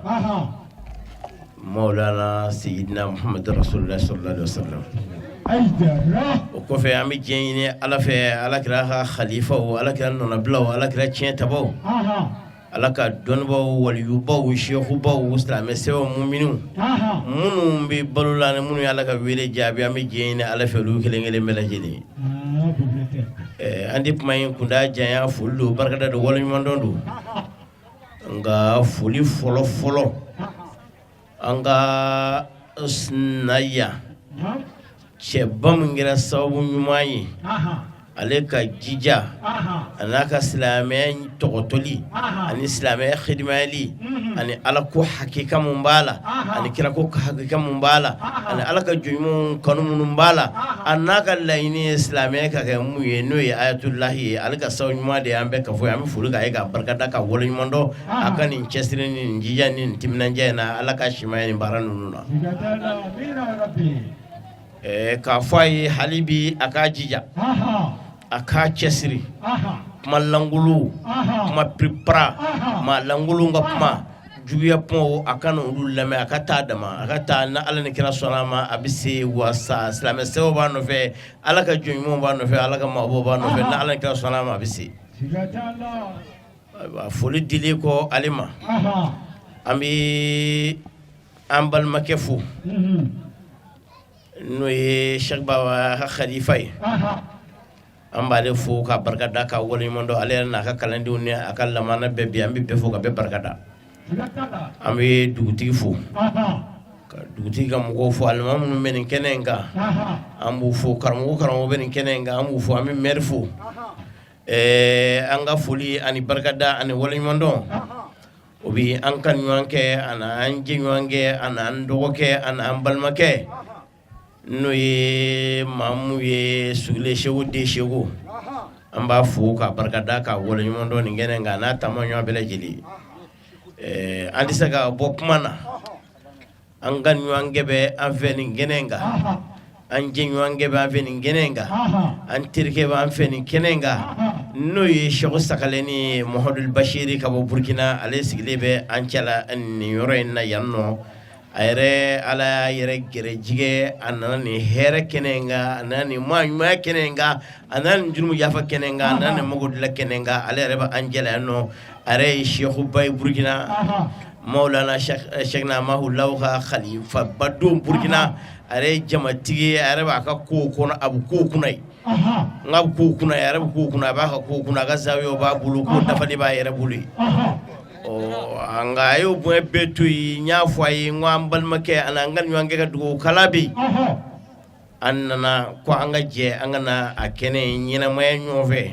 S5: Mawlana Seyidina Muhamadu Rasulullah sallallahu alaihi wasallam. O kɔfɛ, an bɛ diɲɛ ɲini Ala fɛ, Ala kira ka khalifaw, Ala kira nɔnabilaw, Ala kira tiɲɛ tabaw, Ala ka dɔnnibaw, waliyubaw, sekubaw, silamɛ sɛbɛw, muminiw minnu bɛ balo la ni minnu ye Ala ka wele jaabi, an bɛ diɲɛ ɲini Ala fɛ olu kelen kelen bɛɛ lajɛlen. An tɛ kuma in kunda janya, foli don, barikada don, waleɲumandɔn don. Nka foli fɔlɔ fɔlɔ, an ka na yan cɛba min kɛra sababu ɲuman ye, ale ka jija a n'a ka silamɛya tɔgɔtɔli ani silamɛya hidimayali ani Ala ko hakika mun b'a la, ani kira ko hakika mun b'a la, ani Ala ka jɔn ɲumanw kanu minnu b'a la, a n'a ka laɲini ye silamɛya ka kɛ mun ye, n'o ye ayatulahi ye, ale ka sababu ɲuman de y'an bɛɛ kafo ye. An bɛ foli k'a ye, k'a barikada, ka waleɲuman dɔn a ka nin cɛsiri ni nin jija ni nin timinandiya in na. Ala ka simaya nin baara ninnu na, k'a fɔ a ye hali bi a k'a jija, a k'a cɛsiri. Kuma lankolon, kuma piripara, maa lankolon ka kuma, juguya kuma, a kana olu lamɛn. A ka taa dama, a ka taa. Ni Ala ni kira sɔnna a ma, a bɛ se wasa. Silamɛ sɛbɛw b'a nɔfɛ, Ala ka jɔn ɲumanw b'a nɔfɛ, Ala ka maabaw b'a nɔfɛ. Ni Ala ni kira sɔnna a ma, a bɛ se. Foli dilen kɔ ale ma, an bɛ an balimakɛ fo, n'o ye Sɛki Baba ka khalifa ye. An b'ale fo ka barika da, ka waleɲuman dɔn. Ale yɛrɛ n'a ka kalandenw ni a ka lamana bɛɛ bi, an bɛ bɛɛ fo ka bɛɛ barika da. An bɛ dugutigi fo, ka dugutigi ka mɔgɔw fo, alima minnu bɛ nin kɛnɛ in kan, an b'u fo. Karamɔgɔ karamɔgɔ bɛ nin kɛnɛ in kan, an b'u fo. An bɛ mɛri fo. An ka foli ani barikada ani waleɲumandɔn, o bɛ an ka ɲɔgɔn kɛ ani an jɛɲɔgɔn kɛ ani an dɔgɔkɛ ani an balimakɛ, n'o ye maamu ye, Sugule Segu den Segu. An b'a fo ka barikada, ka waleɲumandɔn nin kɛnɛ kan n'a taama ɲɔgɔn bɛɛ lajɛlen. An tɛ se ka bɔ kuma na. An ka ɲɔgɔnkɛ bɛ an fɛ nin kɛnɛ in kan, an jɛɲɔgɔnkɛ bɛ an fɛ nin kɛnɛ in kan, an terikɛ bɛ an fɛ nin kɛnɛ in kan, n'o ye Sɛku Sakalɛni ye, Mahamadu Basiri ka bɔ Burukina. Ale sigilen bɛ an cɛla nin yɔrɔ in na yan nɔ. A yɛrɛ, Ala y'a yɛrɛ gɛrɛjigɛ, a nana nin hɛrɛ kɛnɛ in kan, a nana nin maa ɲumanya kɛnɛ in kan, a nana nin jurumu yafa kɛnɛ in kan, a nana nin mago dilan kɛnɛ in kan. Ale yɛrɛ bɛ an cɛla yan nɔ. A yɛrɛ ye sɛkuba ye Burukina, Mawlana Sɛkina Mahulaw ka khalifaba don Burukina. A yɛrɛ ye jamatigi ye, a yɛrɛ b'a ka kow kɔnɔ, a bɛ kow kunna yen, n k'a bɛ kow kunna yen, a yɛrɛ bɛ kow kunna, a b'a ka kow kunna, a ka zawiyaw b'a bolo, ko dafalen b'a yɛrɛ bolo yen. Ɔ nka a y'o bonya bɛɛ to yen. N y'a fɔ a ye n ko an balimakɛ ani an ka ɲɔgɔnkɛ ka dugawu kala bɛ yen. An nana ko an ka jɛ an ka na a kɛnɛ ɲɛnamaya ɲɔgɔn fɛ.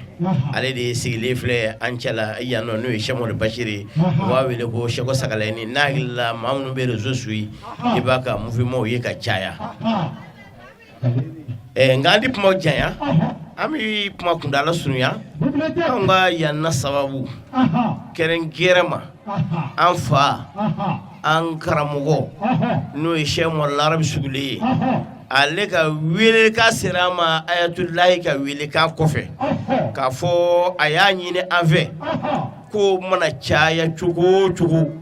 S5: Ale de sigilen filɛ an cɛla yan nɔ, n'o ye Sɛki Mamadu Basiri, u b'a wele ko Sɛki Sakalɛni. N'a hakili la, maa minnu bɛ réseau suit, i b'a ka mouvement ye ka caya. Nka an tɛ kuma janya, an bɛ kuma kuntaala surunya. Anw ka yan na sababu kɛrɛnkɛrɛn ma, an fa, an karamɔgɔ, n'o ye Sɛki Umaru Larabi Sugule ye, ale ka weelekan sera an ma ayatulahi ka weelekan kɔfɛ, k'a fɔ a y'a ɲini an fɛ ko mana caya cogo o cogo,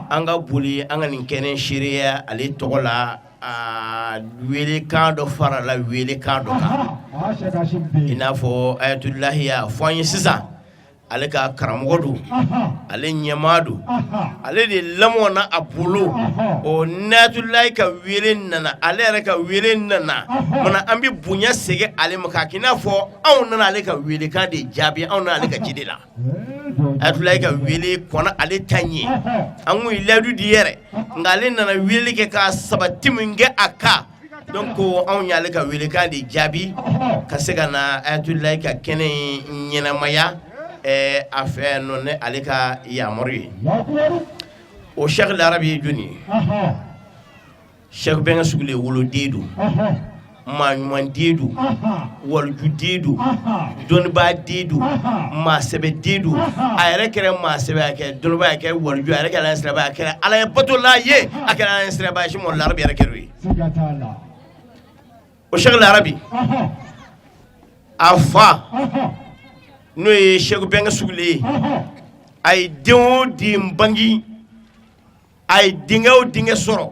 S5: an ka boli an ka nin kɛnɛ seereya ale tɔgɔ la. A weelekan dɔ farala weelekan dɔ kan, i n'a fɔ ayatulahi y'a fɔ an ye sisan.
S8: Ale ka karamɔgɔ don, ale ɲɛmaa don, ale de lamɔna a bolo. O Ayatulayi ka wele nana, ale yɛrɛ ka wele nana mana, an bɛ bonya segin ale ma k'a k'i n'a fɔ anw nana ale ka welekan de jaabi, anw nana ale ka ci de la. Ayatulayi ka wele kɔnna ale ta ɲɛ, an kun ye layidu di yɛrɛ, nka ale nana wele kɛ ka sabati min kɛ a kan. Donc anw y'ale ka welekan de jaabi ka se ka na Ayatulayi ka kɛnɛ in ɲɛnamaya a fɛ nɔ ni ale ka yamaru ye. O Sɛki Larabi ye jɔni ye? Sɛki Bɛnkɛ Sugule woloden don, maa ɲuman den don, waliju den don, dɔnnibaa den don, maa sɛbɛ den don. A yɛrɛ kɛra maa sɛbɛ, a kɛra dɔnnibaa, a kɛra waliju, a yɛrɛ kɛra ala ɲɛsiranbaa, a kɛra ala ye batola ye, a kɛra ala ɲɛsiranbaa ye. Sɛki Larabi yɛrɛ kɛra o ye. O Sɛki Larabi, a fa n'o ye Sɛki Bɛnkɛ Sugule ye, a ye den o den bange, a ye denkɛ o denkɛ sɔrɔ,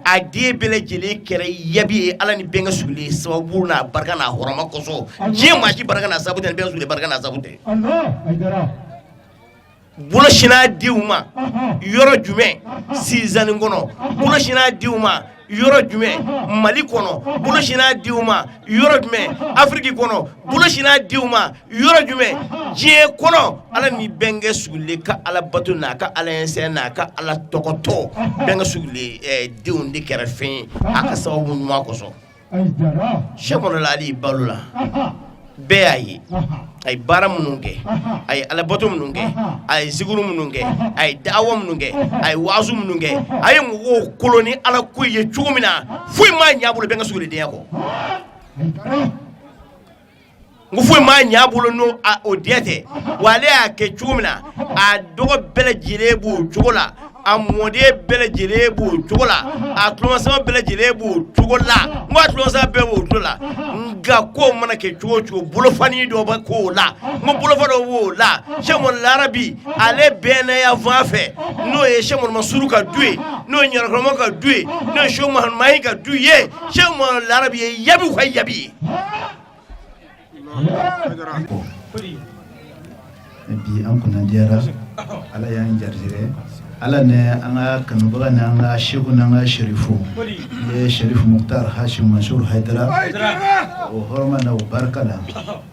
S8: a den bɛɛ lajɛlen kɛra yabi ye Ala ni Bɛnkɛ Sugule sababu n'a barika n'a hɔrɔma kosɔn. Diɲɛ maa si barika n'a sababu tɛ ni Bɛnkɛ Sugule barika n'a sababu tɛ. Bolo sinna denw ma yɔrɔ jumɛn? Sizani kɔnɔ. Bolo sinna denw ma yɔrɔ jumɛn? Mali kɔnɔ. Bolo sinna denw ma yɔrɔ jumɛn? Afiriki kɔnɔ. Bolo sinna denw ma yɔrɔ jumɛn? Diɲɛ kɔnɔ. Ala ni Bɛnkɛ Sugule ka ala bato n'a ka ala ɲɛsiran n'a ka ala tɔgɔtɔ, Bɛnkɛ Sugule denw de kɛra fɛn ye a ka sababu ɲuman kosɔn. Sɛki Umaru Ali balo la, bɛɛ y'a ye a ye baara minnu kɛ, a ye alabato minnu kɛ, a ye zikuru minnu kɛ, a ye dawa minnu kɛ, a ye waazu minnu kɛ, a ye mɔgɔw kolo ni ala ko ye cogo min na, foyi m'a ɲɛ a bolo Bɛnkɛ Sugule denya kɔ. N ko foyi m'a ɲɛ a bolo n'o o diya tɛ. Wa ale y'a kɛ cogo min na, a dɔgɔ bɛɛ lajɛlen b'o cogo la, a mɔden bɛɛ lajɛlen b'o cogo la, a tulomasama bɛɛ lajɛlen b'o cogo la. N ko a tulomasama bɛɛ b'o cogo la, nka ko mana kɛ cogo o cogo, bolofani dɔ bɛ k'o la. N ko bolofa dɔ b'o la. Sɛki Umaru Larabi, ale bɛnna yan fan fɛ, n'o ye Sɛki Umaru Masuru ka du ye, n'o ye Ɲarakɔrɔma ka du ye, n'o ye Sɛki Mahamadu Mahi ka du ye. Sɛki Umaru Larabi ye yabiw ka yabi ye.
S9: Bi an kunnadiyara, Ala y'an garijɛgɛ, Ala ni an ka kanubaga ni an ka seku n'an ka serifu ye, Serifu Muktar Hashim Mansur Hayidara, o hɔrɔma na o barika la,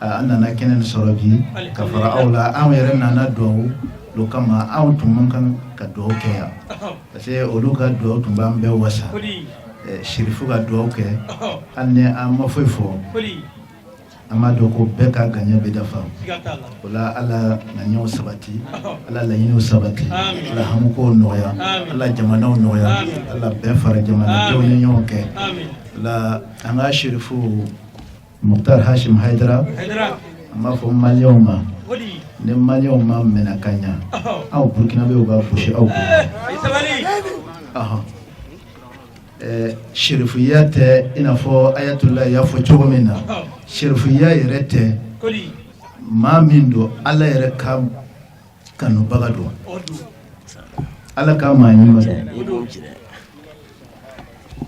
S9: an nana kɛnɛ nin sɔrɔ bi ka fara aw la. Anw yɛrɛ nana dugawu lo kama. Anw tun man kan ka dugawu kɛ yan parce que olu ka dugawu tun b'an bɛɛ wasa. Serifu ka dugawu kɛ, hali ni an ma foyi fɔ, an b'a dɔn ko bɛɛ ka gaɲɛ bɛ dafa o la. Ala ŋaniyaw sabati, Ala laɲiniw sabati, Ala hamukow nɔgɔya, Ala jamanaw nɔgɔya, Ala bɛɛ fara jamanadenw ni ɲɔgɔn kɛ la. An ka Serifu Muktar Hashim Hayidara, an b'a fɔ maliyɛnw ma, ni maliyɛnw ma minɛ ka ɲa, aw Burukinabew b'a gosi aw kun. Serifuya tɛ i n'a fɔ Ayatollah y'a fɔ cogo min na, serifuya yɛrɛ tɛ. Maa min don, Ala yɛrɛ ka kanubaga don, Ala ka maa ɲuman don.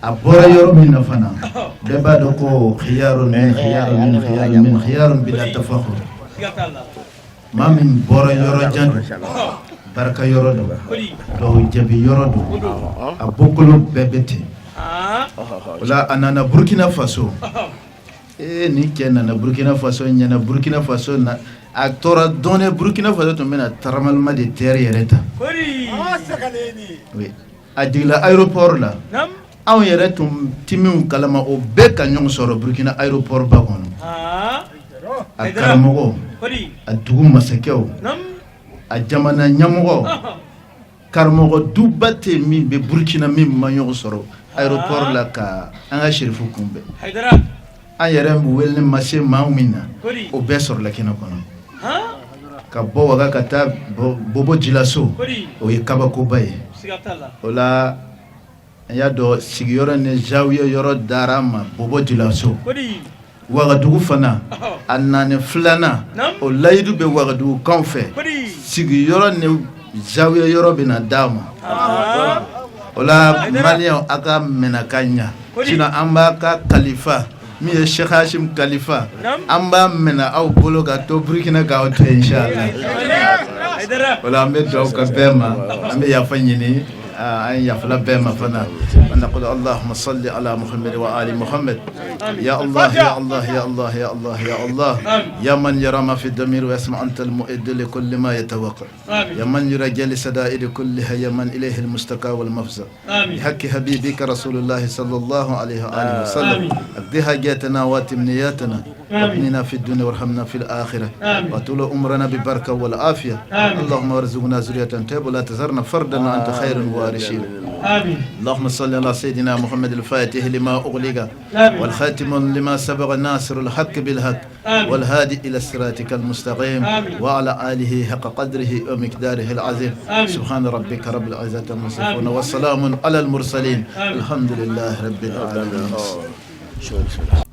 S9: A bɔra yɔrɔ min na fana, bɛɛ b'a dɔn ko khiyarun min khiyarun min khiyarun min khiyarun bila tafakhur. Maa min bɔra yɔrɔ jan don, barika yɔrɔ don, dugawu jaabi yɔrɔ don, a bɔkolo bɛɛ bɛ ten. O la a nana Burukina Faso. Ee, ni cɛ nana Burukina Faso ɲɛna. Burukina Faso na, a tora dɔɔnin, Burukina Faso tun bɛna tremblement de terre yɛrɛ ta. A jiginna aéroport la, anw yɛrɛ tun ti minnu kalama, o bɛɛ ka ɲɔgɔn sɔrɔ Burukina aéroport ba kɔnɔ. A karamɔgɔ, a dugu masakɛw, a jamana ɲɛmɔgɔ, karamɔgɔ duba tɛ min bɛ Burukina min ma ɲɔgɔn sɔrɔ aéroport la ka an ka serifu kunbɛn. An yɛrɛ wele ma se maa min na, o bɛɛ sɔrɔla kɛnɛ kɔnɔ. Ka bɔ Waga ka taa Bobo Jilaso, o ye kabakoba ye. O la an y'a dɔn sigiyɔrɔ ni zawiya yɔrɔ dara ma Bobo Jilaso. Wagadugu fana, a nani filanan, o layidu bɛ wagadugukaw fɛ, sigiyɔrɔ ni zawiya yɔrɔ bɛna d'a ma. O la maliyɛnw, a ka minɛ ka ɲa, sinon an b'a ka kalifa. Min ye Sheikh Hashim Khalifa an b'a minɛ aw bolo ka to Burkina k'aw to inshallah. O la an bɛ dugawu kɛ bɛɛ ma, an bɛ yafa ɲini, an yafala bɛɛ ma fana. An naqulu allahumma salli ala Muhammad wa ali Muhammad. Ya Allah, ya Allah, ya Allah, ya Allah, ya Allah, ya man yara ma fi damir wa yasma, anta al-mu'id li kulli ma yatawaqqa, ya man yurajja li sada'id kulliha, ya man ilayhi al-mustaqa wal mafza, بحق حبيبك رسول الله صلى الله عليه وآله وسلم، اقضي حاجاتنا واتم نياتنا وابننا في الدنيا وارحمنا في الآخرة وطول عمرنا ببركة والعافية. اللهم ارزقنا ذرية طيبة، لا تذرنا فردا وأنت خير الوارثين. اللهم صل على سيدنا محمد الفاتح لما أغلق والخاتم لما سبق، الناصر الحق بالحق والهادي إلى صراطك المستقيم وعلى آله حق قدره ومقداره العظيم. سبحان ربك رب العزة عما يصفون والسلام على المرسلين، الحمد لله رب العالمين.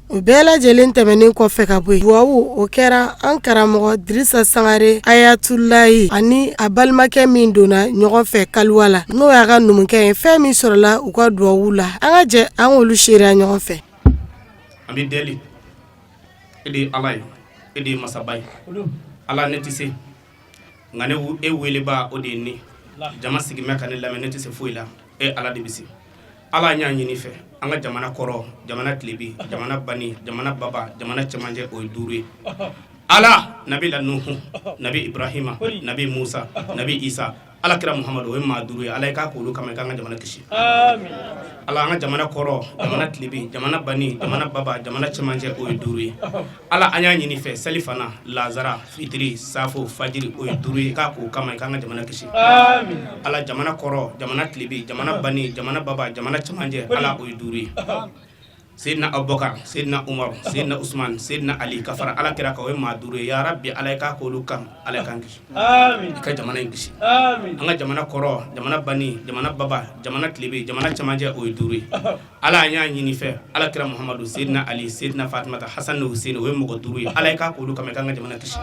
S3: O bɛɛ lajɛlen tɛmɛnen kɔfɛ ka bɔ yen, duwawu o kɛra an karamɔgɔ Dirisa Sangare Ayatulayi ani a balimakɛ min donna ɲɔgɔn fɛ kaliwa la, n'o y'a ka numukɛ ye. Fɛn min sɔrɔla u ka duwawu la, an ka jɛ an k'olu seereya ɲɔgɔn fɛ.
S7: An bɛ deli, e de ye Ala ye, e de ye masaba ye. Ala, ne tɛ se, nka ne e weleba o de ye ne jama sigimɛ ka ne lamɛn. Ne tɛ se foyi la, e Ala de bɛ se. Ala, y'a ɲini fɛ, an ka jamana kɔrɔ, jamana tilebi, jamana bani, jamana baba, jamana cɛmancɛ, o ye duuru ye. Ala, nabi la Nuhu, nabi Ibrahima, nabi Musa, nabi Isa, Ala kira Muhamadu, o ye maa duuru ye. Ala, i k'a k'olu kama, i k'an ka jamana kisi. Ala, an ka jamana kɔrɔ, jamana tilebi, jamana bani, jamana baba, jamana cɛmancɛ, o ye duuru ye. Ala, an y'a ɲini fɛ, selifana, lazara, fitiri, safo, fajiri, o ye duuru ye. K'a k'o kama, i k'an ka jamana kisi. Ala, jamana kɔrɔ, jamana tilebi, jamana bani, jamana baba, jamana cɛmancɛ, Ala, o ye duuru ye. Seydina Abubakar, Seydina Umar, Seydina Usman, Seydina Ali, ka fara Ala kira kan, o ye maa duuru ye. Ya Rabbi Ala, i k'a k'olu kan. Ala k'an kisi, i ka jamana in kisi. An ka jamana kɔrɔ, jamana bani, jamana baba, jamana tilebe, jamana cɛmancɛ, o ye duuru ye. Ala, an y'a ɲini fɛ, Ala kira Muhamadu, Seydina Ali, Seydina Fatumata, Hasan ni Hussein, o ye mɔgɔ duuru ye. Ala, i k'a k'olu kama, i k'an ka jamana kisi.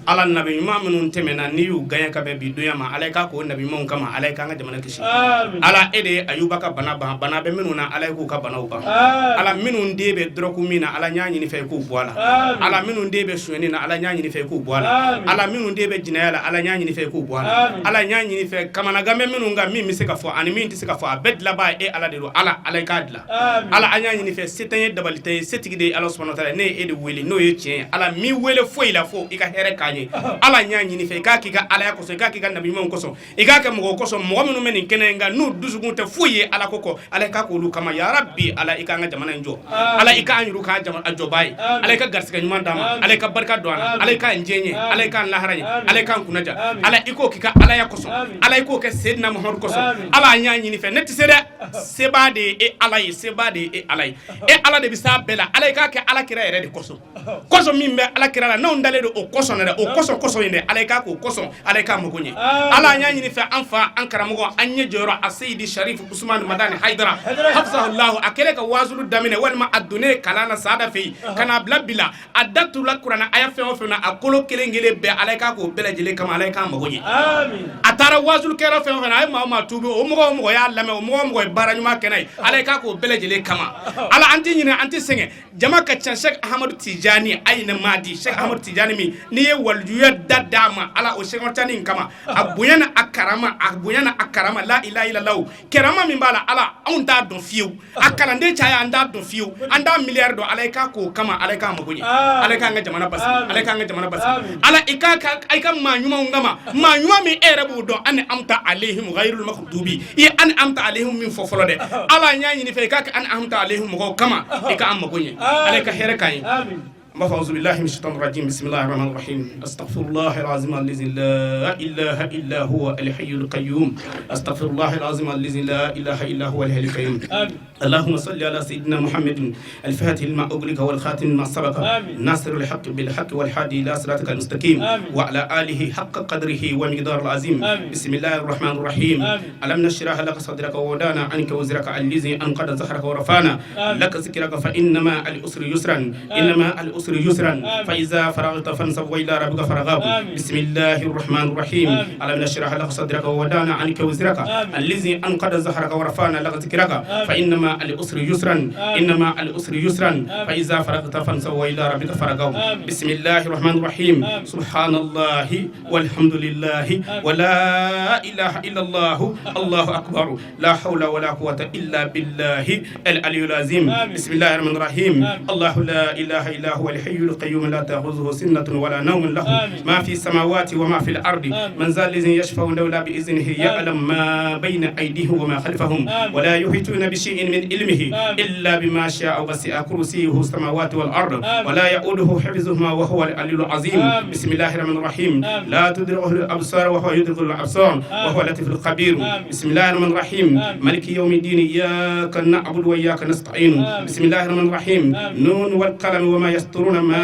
S7: Ala, nabi ɲuman minnu tɛmɛna, n'i y'u gagné ka bɛn bi donya ma, Ala, i k'a k'o nabi ɲumanw kama. Ala, i k'an ka jamana kisi. Ala, e de ye Ayuba ka bana ban. Bana bɛ minnu na, Ala, i k'u ka banaw ban. Ala, minnu den bɛ dɔrɔgu min na, Ala, y'a ɲini fɛ, i k'u bɔ a la. Ala, minnu den bɛ sonyɛni na, Ala, y'a ɲini fɛ, i k'u bɔ a la. Ala, minnu den bɛ jinɛya la, Ala, y'a ɲini fɛ, i k'u bɔ a la. Ala, y'a ɲini fɛ, kamanagan bɛ minnu kan, min bɛ se ka fɔ ani min tɛ se ka fɔ, a bɛɛ dilanbaa ye e Ala de don. Ala, Ala, i k'a dilan. Ala, an y'a ɲini fɛ, se tɛ n ye, dabali tɛ n ye, setigi de ye Ala subahana taala. Ne ye e de wele, n'o ye tiɲɛ ye. Ala m'i wele foyi la fo i ka hɛrɛ k'an ye. Ala, y'a ɲini fɛ, i k'a k'i ka Alaya kosɔn, i k'a k'i ka nabi ɲumanw kosɔn, i k'a kɛ mɔgɔw kosɔn, mɔgɔ minnu bɛ nin kɛnɛ in kan, n'u dusukun tɛ foyi ye Ala ko kɔ. Ala, i k'a k'olu kama. Ya Rabbi Ala, i k'an ka jamana in jɔ. Ala, i k'an yuru k'a a jɔbaa ye. Ala, i ka garisɛgɛ ɲuman d'an ma. Ala, i ka barika don an na. Ala, i k'an diɲɛ ɲɛ. Ala, i k'an lahara ɲɛ. Ala, i k'an kunnaja. Ala, i k'o k'i ka Alaya kosɔn. Ala, i k'o kɛ Seydina Muhamadu kosɔn. Ala, an y'a ɲini fɛ, ne tɛ se dɛ, sebaa de ye e Ala ye, sebaa de ye e Ala ye, e Ala de bɛ s'a bɛɛ la. Ala, i k'a kɛ Ala kira yɛrɛ de kosɔn, kosɔn min bɛ Ala kira la, n'anw dalen don o kosɔn na dɛ, o kosɔn kosɔn in dɛ, Ala, i k'a k'o kosɔn. Ala, i k'a mago ɲɛ. Ala, an y'a ɲini fɛ, an fa, an karamɔgɔ, an ɲɛ jɔyɔrɔ, a Seyidi Sharif Usman Madani Haidara hafizahullahu, a kɛlen ka waazulu daminɛ walima a donnen kalan na Saada fɛ yen ka n'a bila bi la, a da turula kuranɛ aya fɛn o fɛn na, a kolo kelen kelen bɛɛ, Ala, i k'a k'o bɛɛ lajɛlen kama. Ala, i k'a mago ɲɛ. A taara waazulu kɛyɔrɔ fɛn o fɛn na, a ye maa o maa tuubi, o mɔgɔ o mɔgɔ y'a lamɛn, o mɔgɔ o mɔgɔ ye baara ɲuman kɛ n'a ye, Ala, i k'a k'o bɛɛ lajɛlen kama. Ala, an tɛ ɲinɛ, an tɛ sɛgɛn, jama ka ca. Cheikh Ahmadu Tijani Ayina Madi, Cheikh Ahmadu Tijani min n'i ye walijuya da d'a ma, Ala, o Cheikh Tijani in kama, a bonya na a karama, a bonya na a karama, la ilaha illallah, karama min b'a la, Ala, anw t'a dɔn fiyewu, a kalanden caya, an t'a dɔn fiyewu, an t'a miliyari dɔn. Ala, i k'a k'o kama. Ala, i k'a mago ɲɛ. Ala, i k'an ka jamana basigi. Ala, i k'an ka jamana basigi. Ala, i k'a i ka maa ɲumanw kama, maa ɲuman min e yɛrɛ b'o dɔn, an'amta alayhim ghayrul maghdubi, i ye an'amta alayhim min fɔ fɔlɔ dɛ, Ala, n y'a ɲini fɛ, i k'a kɛ an'amta alayhim mɔgɔw kama, i k'an mago ɲɛ. Ala, i ka hɛrɛ k'an ye. N b'a fɔ auzubillahi minash shaitanir rajim, bismillahir rahmanir rahim, astaghfirullah alazim allazi la ilaha illa huwa alhayyul qayyum, astaghfirullah alazim allazi la ilaha illa huwa alhayyul qayyum. اللهم صل على سيدنا محمد الفاتح لما أغلق والخاتم لما سبق ناصر الحق بالحق والهادي إلى صراطك المستقيم وعلى آله حق قدره ومقدار العظيم. بسم الله الرحمن الرحيم. ألم نشرح لك صدرك ووضعنا عنك وزرك الذي أنقض ظهرك ورفعنا لك ذكرك، فإن مع العسر يسرا، إن مع العسر العسر يسرا فإذا فرغت فانصب وإلى ربك فارغب بسم الله الرحمن الرحيم ألم نشرح لك صدرك ووضعنا عنك وزرك الذي أنقض ظهرك ورفعنا لك ذكرك فإن مع العسر يسرا إن مع العسر يسرا فإذا فرغت فانصب وإلى ربك فارغب بسم الله الرحمن الرحيم سبحان الله والحمد لله ولا إله إلا الله الله أكبر لا حول ولا قوة إلا بالله العلي العظيم بسم الله الرحمن الرحيم الله لا إله إلا هو الحي القيوم لا تأخذه سنة ولا نوم له ما في السماوات وما في الأرض من ذا الذي يشفع إلا بإذنه يعلم ما بين أيديهم وما خلفهم ولا يحيطون بشيء من علمه إلا بما شاء وسع كرسيه السماوات والأرض ولا يؤوده حفظهما وهو العلي العظيم بسم الله الرحمن الرحيم لا تدركه الأبصار وهو يدرك الأبصار وهو اللطيف الخبير بسم الله الرحمن الرحيم مالك يوم الدين إياك نعبد وإياك نستعين بسم الله الرحمن الرحيم نون والقلم وما يسطرون ما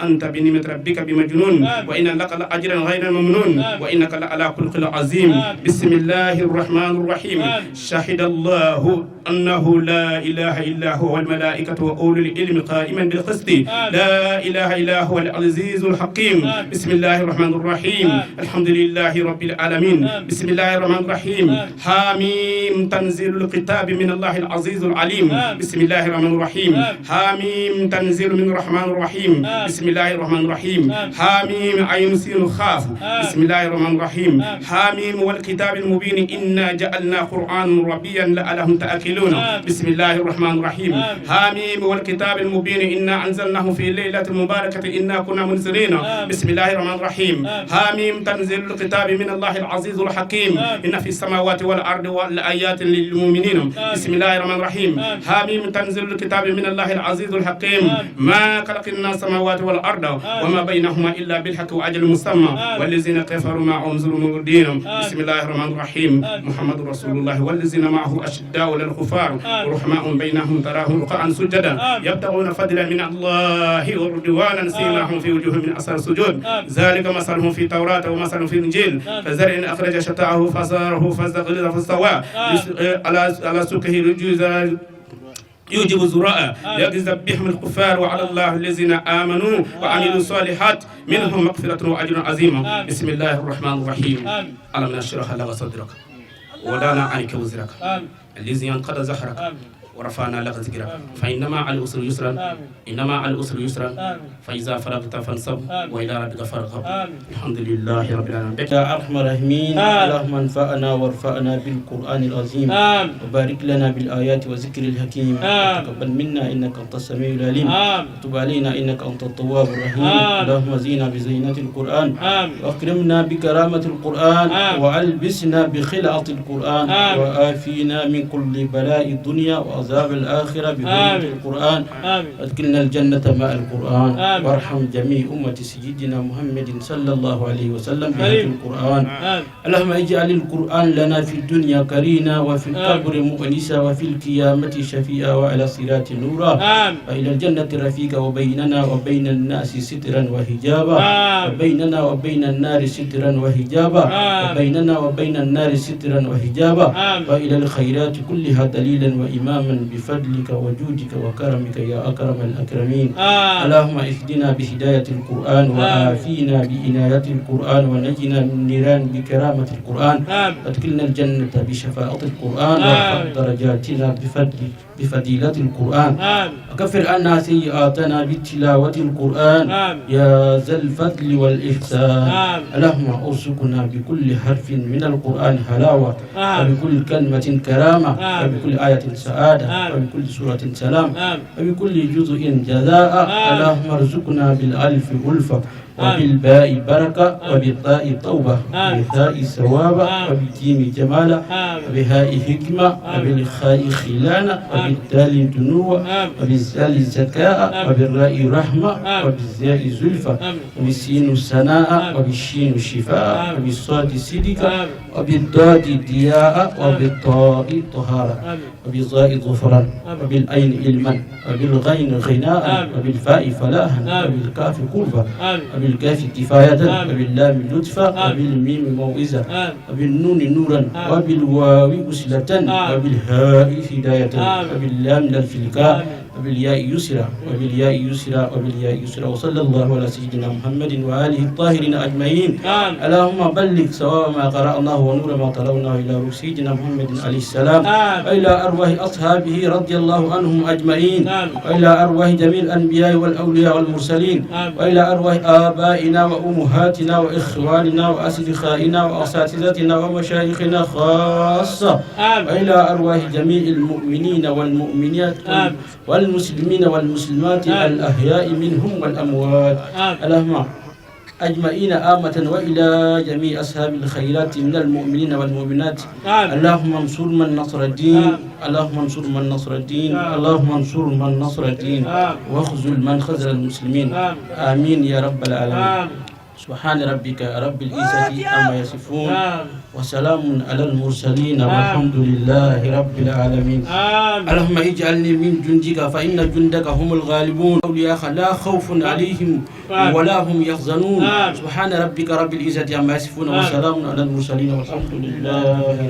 S7: أنت بنعمة ربك بمجنون وإن لك لأجرا غير ممنون وإنك لعلى خلق عظيم بسم الله الرحمن الرحيم شهد الله أنه لا إله إلا هو والملائكة وأولو العلم قائما بالقسط لا إله إلا هو العزيز الحكيم بسم الله الرحمن الرحيم الحمد لله رب العالمين بسم الله الرحمن الرحيم حاميم تنزيل الكتاب من الله العزيز العليم بسم الله الرحمن الرحيم حاميم تنزيل من الرحمن الرحيم بسم الله الرحمن الرحيم حاميم عين سين خاف بسم الله الرحمن الرحيم حاميم والكتاب المبين إنا جعلنا قرآنا عربيا لعلهم تعقلون بسم الله الرحمن الرحيم حاميم والكتاب المبين إنا أنزلناه في ليلة مباركة إنا كنا منذرين بسم الله الرحمن الرحيم حاميم تنزيل الكتاب من الله العزيز الحكيم إن في السماوات والأرض لآيات للمؤمنين بسم الله الرحمن الرحيم حاميم تنزيل الكتاب من الله العزيز الحكيم ما خلقنا السماوات والأرض وما بينهما إلا بالحق وأجل مسمى والذين كفروا عما أنذروا معرضين بسم الله الرحمن الرحيم محمد رسول الله والذين معه أشداء على الكفار رحماء بينهم تراهم ركعا سجدا يبتغون فضلا من الله ورضوانا سيماهم في وجوههم من أثر السجود ذلك مثلهم في التوراة ومثلهم في الإنجيل كزرع أخرج شطأه فآزره فاستغلظ فاستوى على سوقه يعجب الزراع ليغيظ بهم الكفار وعد الله الذين آمنوا وعملوا الصالحات منهم مغفرة وأجر عظيم بسم الله الرحمن الرحيم ألم نشرح لك صدرك ووضعنا عنك وزرك الذي أنقض ظهرك ورفعنا لك ذكرك فإن مع العسر يسرا إن مع العسر يسرا فإذا فرغت فانصب وإلى ربك فارغب الحمد لله رب العالمين.
S10: يا أرحم الراحمين، اللهم انفعنا وارفعنا بالقرآن العظيم، وبارك لنا بالآيات والذكر الحكيم، وتقبل منا إنك أنت السميع العليم، وتب علينا إنك أنت التواب الرحيم. اللهم زينا بزينة القرآن، وأكرمنا بكرامة القرآن، وألبسنا بخلعة القرآن، وآفينا من كل بلاء الدنيا وعذاب الآخرة بحرمة القرآن. أدخلنا الجنة مع القرآن، وارحم جميع أمة سيدنا محمد صلى الله عليه وسلم بحق القرآن. اللهم اجعل القرآن لنا في الدنيا قرينا، وفي القبر مؤنسا، وفي القيامة شفيعا، وعلى الصراط نورا، وإلى الجنة رفيقا، وبيننا وبين الناس سترا وحجابا، وبيننا وبين النار سترا وحجابا، وبيننا وبين النار سترا وحجابا، وإلى الخيرات كلها دليلا وإماما، بفضلك وجودك وكرمك يا أكرم الأكرمين. اللهم اهدنا بهداية القرآن، وآفينا بعناية القرآن، ونجنا من النيران بكرامة القرآن، وادخلنا الجنة بشفاعة القرآن، وارفع درجاتنا بفضيلة القرآن، وكفر عنا سيئاتنا بتلاوة القرآن يا ذا الفضل والإحسان. اللهم ارزقنا بكل حرف من القرآن حلاوة، وبكل كلمة كرامة، وبكل آية سعادة، وبكل سورة سلام، وبكل جزء جزاء. اللهم ارزقنا بالألف ألفة، وبالباء بركة، وبالطاء توبة، وبالثاء ثوابا، وبالجيم جمالا، وبالهاء حكمة، وبالخاء خلانا، وبالدال دنوا، وبالزال ذكاء، وبالراء رحمة، وبالزاء زلفى، وبالسين سناء، وبالشين شفاء، وبالصاد صدقا، وبالضاد ضياء، وبالطاء طهارة، وبالظاء ظفرا، وبالعين علما، وبالغين غناء، وبالفاء فلاحا، وبالكاف قربا، وبالكاف كفاية، وباللام لطفا، وبالميم موعظة، وبالنون نورا، وبالواو وسيلة، وبالهاء هداية، وباللام الفلكاء. وبالياء يسرا، وبالياء يسرا، وبالياء يسرا. وصلى الله على سيدنا محمد وآله الطاهرين أجمعين. اللهم بلغ ثواب ما قرأناه ونور ما تلوناه إلى روح سيدنا محمد عليه السلام، وإلى أرواح أصحابه رضي الله عنهم أجمعين، وإلى أرواح جميع الأنبياء والأولياء والمرسلين، وإلى أرواح آبائنا وأمهاتنا وإخواننا وأصدقائنا وأساتذتنا ومشايخنا خاصة، وإلى أرواح جميع المؤمنين والمؤمنات والمسلمين والمسلمات الأحياء منهم والأموات، اللهم أجمعين عامة، وإلى جميع أصحاب الخيرات من المؤمنين والمؤمنات. اللهم انصر من نصر الدين، اللهم انصر من نصر الدين، اللهم انصر من نصر الدين، واخذل من خذل المسلمين. آمين يا رب العالمين. سبحان ربك رب العزة عما يصفون، وسلام على المرسلين، والحمد لله رب العالمين. اللهم اجعلني من جندك، فإن جندك هم الغالبون، أولياءك لا خوف عليهم ولا هم يحزنون. سبحان ربك رب العزة عما يصفون، وسلام على المرسلين، والحمد لله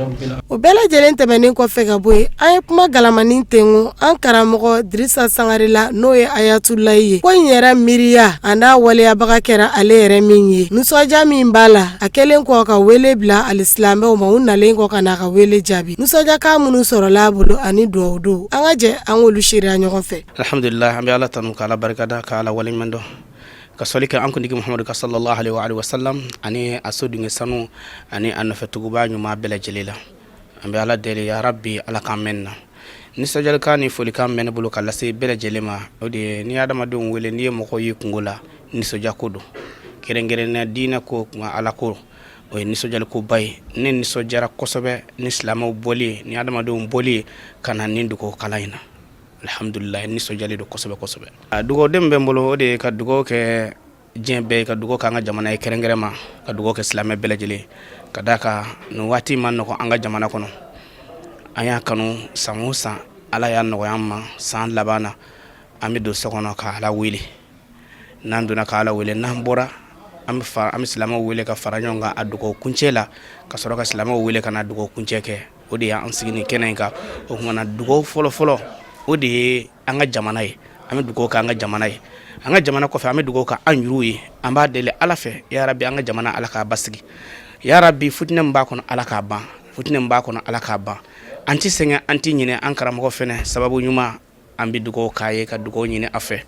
S10: رب العالمين.
S3: O bɛɛ lajɛlen tɛmɛnen kɔfɛ ka bɔ yen, an ye kuma galamanin tengu an karamɔgɔ Dirisa Sangare la, n'o ye Ayatulayi ye. Ko in yɛrɛ miiriya a n'a waleyabaga kɛra ale yɛrɛ min ye, nisɔndiya min b'a la a kɛlen kɔ ka wele bila alisilamɛw ma, u nalen kɔ ka n'a ka wele jaabi, nisɔndiyakan minnu sɔrɔla a bolo ani dugawu don, an ka jɛ an k'olu seereya ɲɔgɔn fɛ.
S7: Alhamdulillah, an bɛ Ala tanu, ka Ala barikada, ka Ala waleɲuman dɔn, ka sɔli kɛ an kuntigi Muhamadu kan sallallahu alaihi wa sallam, ani a so dunge sanu ani a nɔfɛtuguba ɲuman bɛɛ lajɛlen la. An bɛ Ala deli, ya Rabbi, Ala k'an mɛn na. Nisɔndiyalikan ni folikan bɛ ne bolo ka lase bɛɛ lajɛlen ma, o de ye n'i adamadenw wele, n'i ye mɔgɔw ye kungo la, nisɔndiya ko don, kɛrɛnkɛrɛnnenya diinɛ ko kuma, Ala ko, o ye nisɔndiyalikoba ye. Ne nisɔndiyara kosɛbɛ ni silamɛw bɔli ye, ni adamadenw bɔli ye ka na nin dugawu kalan in na. Alhamdulillah, nisɔndiyalen don kosɛbɛ kosɛbɛ. A dugawuden bɛ n bolo, o de ye ka dugawu kɛ diɲɛ bɛɛ ye, ka dugawu kɛ an ka jamana ye kɛrɛnkɛrɛn ma, ka dugawu kɛ silamɛ bɛɛ lajɛlen, ka d'a kan nin waati ma nɔgɔn an ka jamana kɔnɔ. An y'a kanu san o san, Ala y'a nɔgɔya an ma. San laban na, an bɛ don so kɔnɔ ka Ala wele. N'an donna ka Ala wele, n'an bɔra, an bɛ fara, an bɛ silamɛw wele ka fara ɲɔgɔn kan a dugawu kuncɛ la, ka sɔrɔ ka silamɛw wele ka na dugawu kuncɛ kɛ. O de y'an sigi nin kɛnɛ in kan. O tuma na, dugawu fɔlɔ fɔlɔ, o de ye an ka jamana ye. An bɛ dugawu kɛ an ka jamana ye. An ka jamana kɔfɛ, an bɛ dugawu kɛ an yɛrɛw ye. An b'a deli Ala fɛ, ya Rabi, an ka jamana, Ala k'a basigi. Ya Rabi, futinɛ min b'a kɔnɔ, Ala k'a ban. Futinɛ min b'a kɔnɔ, Ala k'a ban. An tɛ sɛgɛn, an tɛ ɲinɛ an karamɔgɔ fɛnɛ sababu ɲuman. An bɛ dugawu k'a ye, ka dugawu ɲini a fɛ.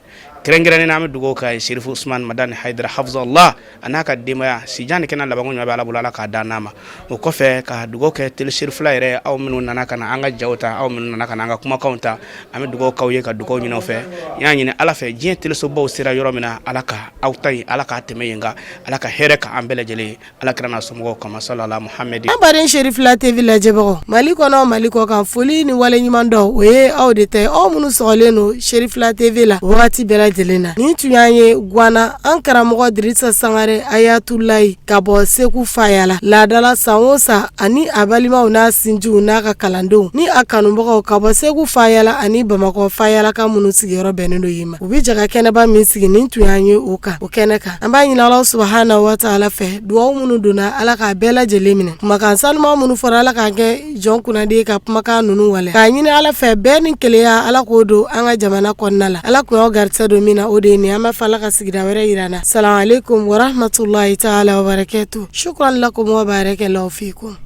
S7: Kɛrɛnkɛrɛnnen an bɛ dugawu k'a ye, Serifu Usman Madani Hayidara hafizallah, a n'a ka denbaya. Sijan ni kɛnɛ labanko ɲuman bɛ Ala bolo, Ala k'a d'an n'a ma. O kɔfɛ, ka dugawu kɛ télé Serifula yɛrɛ, aw minnu nana ka na an ka jaw ta, aw minnu nana ka na an ka kumakanw ta, an bɛ dugawu k'aw ye, ka dugawu ɲini aw fɛ. N y'a ɲini Ala fɛ, diɲɛ telesobaw sera yɔrɔ min na, Ala ka aw ta yen, Ala k'a tɛmɛ yen kan. Ala ka hɛrɛ ka an bɛɛ lajɛlen ye, Ala kira n'a somɔgɔw kama, salala Muhamadi.
S3: An baden Serifila TV lajɛbagaw, Mali kɔnɔ, Mali kɔ kan, foli ni waleɲuman dɔn, o ye aw de ta ye, aw minnu sɔgɔlen don Serifila TV la wagati bɛɛ lajɛlen na. Nin tun y'an ye Guwana, an karamɔgɔ Dirisa Sangare Ayatulayi ka bɔ Segu Fayala, laadala san o san, ani a balimaw n'a sinjiw n'a ka kalandenw ni a kanubagaw ka bɔ Segu Fayala ani Bamakɔ Fayala ka minnu sigiyɔrɔ bɛnnen don yen ma, u bɛ jɛ ka kɛnɛba min sigi. Nin tun y'an ye o kan, o kɛnɛ kan. An b'a ɲini Ala subahana wa taala fɛ, dugawu minnu donna, Ala k'a bɛɛ lajɛlen minɛ. Kumakan sanuman minnu fɔra, Ala k'an kɛ jɔn kunnadi ka kumakan ninnu wale. K'a ɲini Ala fɛ, bɛn ni kelenya, Ala k'o don an ka jamana kɔnɔna la. Ala kun y'aw garisɛgɛ don min na, o de ye nin. An b'a fɔ Ala ka sigida wɛrɛ yira an na. Salamu aleykum warahmatulahi taala wabarakatu. Shukran lakum wa barakallahu fikum.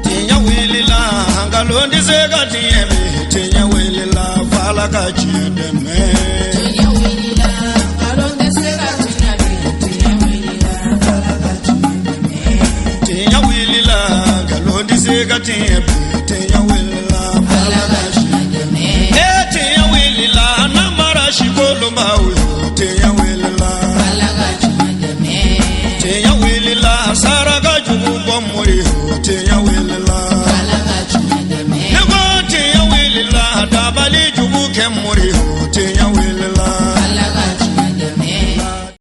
S1: Tiɲɛ wulila, nkalon tɛ se ka tiɲɛ bi. Tiɲɛ wulila, f'Ala ka tiɲɛ dɛmɛ.
S2: Tiɲɛ wulila, nkalon tɛ se ka tiɲɛ bi. Tiɲɛ wulila, f'Ala ka tiɲɛ dɛmɛ.
S1: Tiɲɛ wulila, nkalon tɛ se ka tiɲɛ.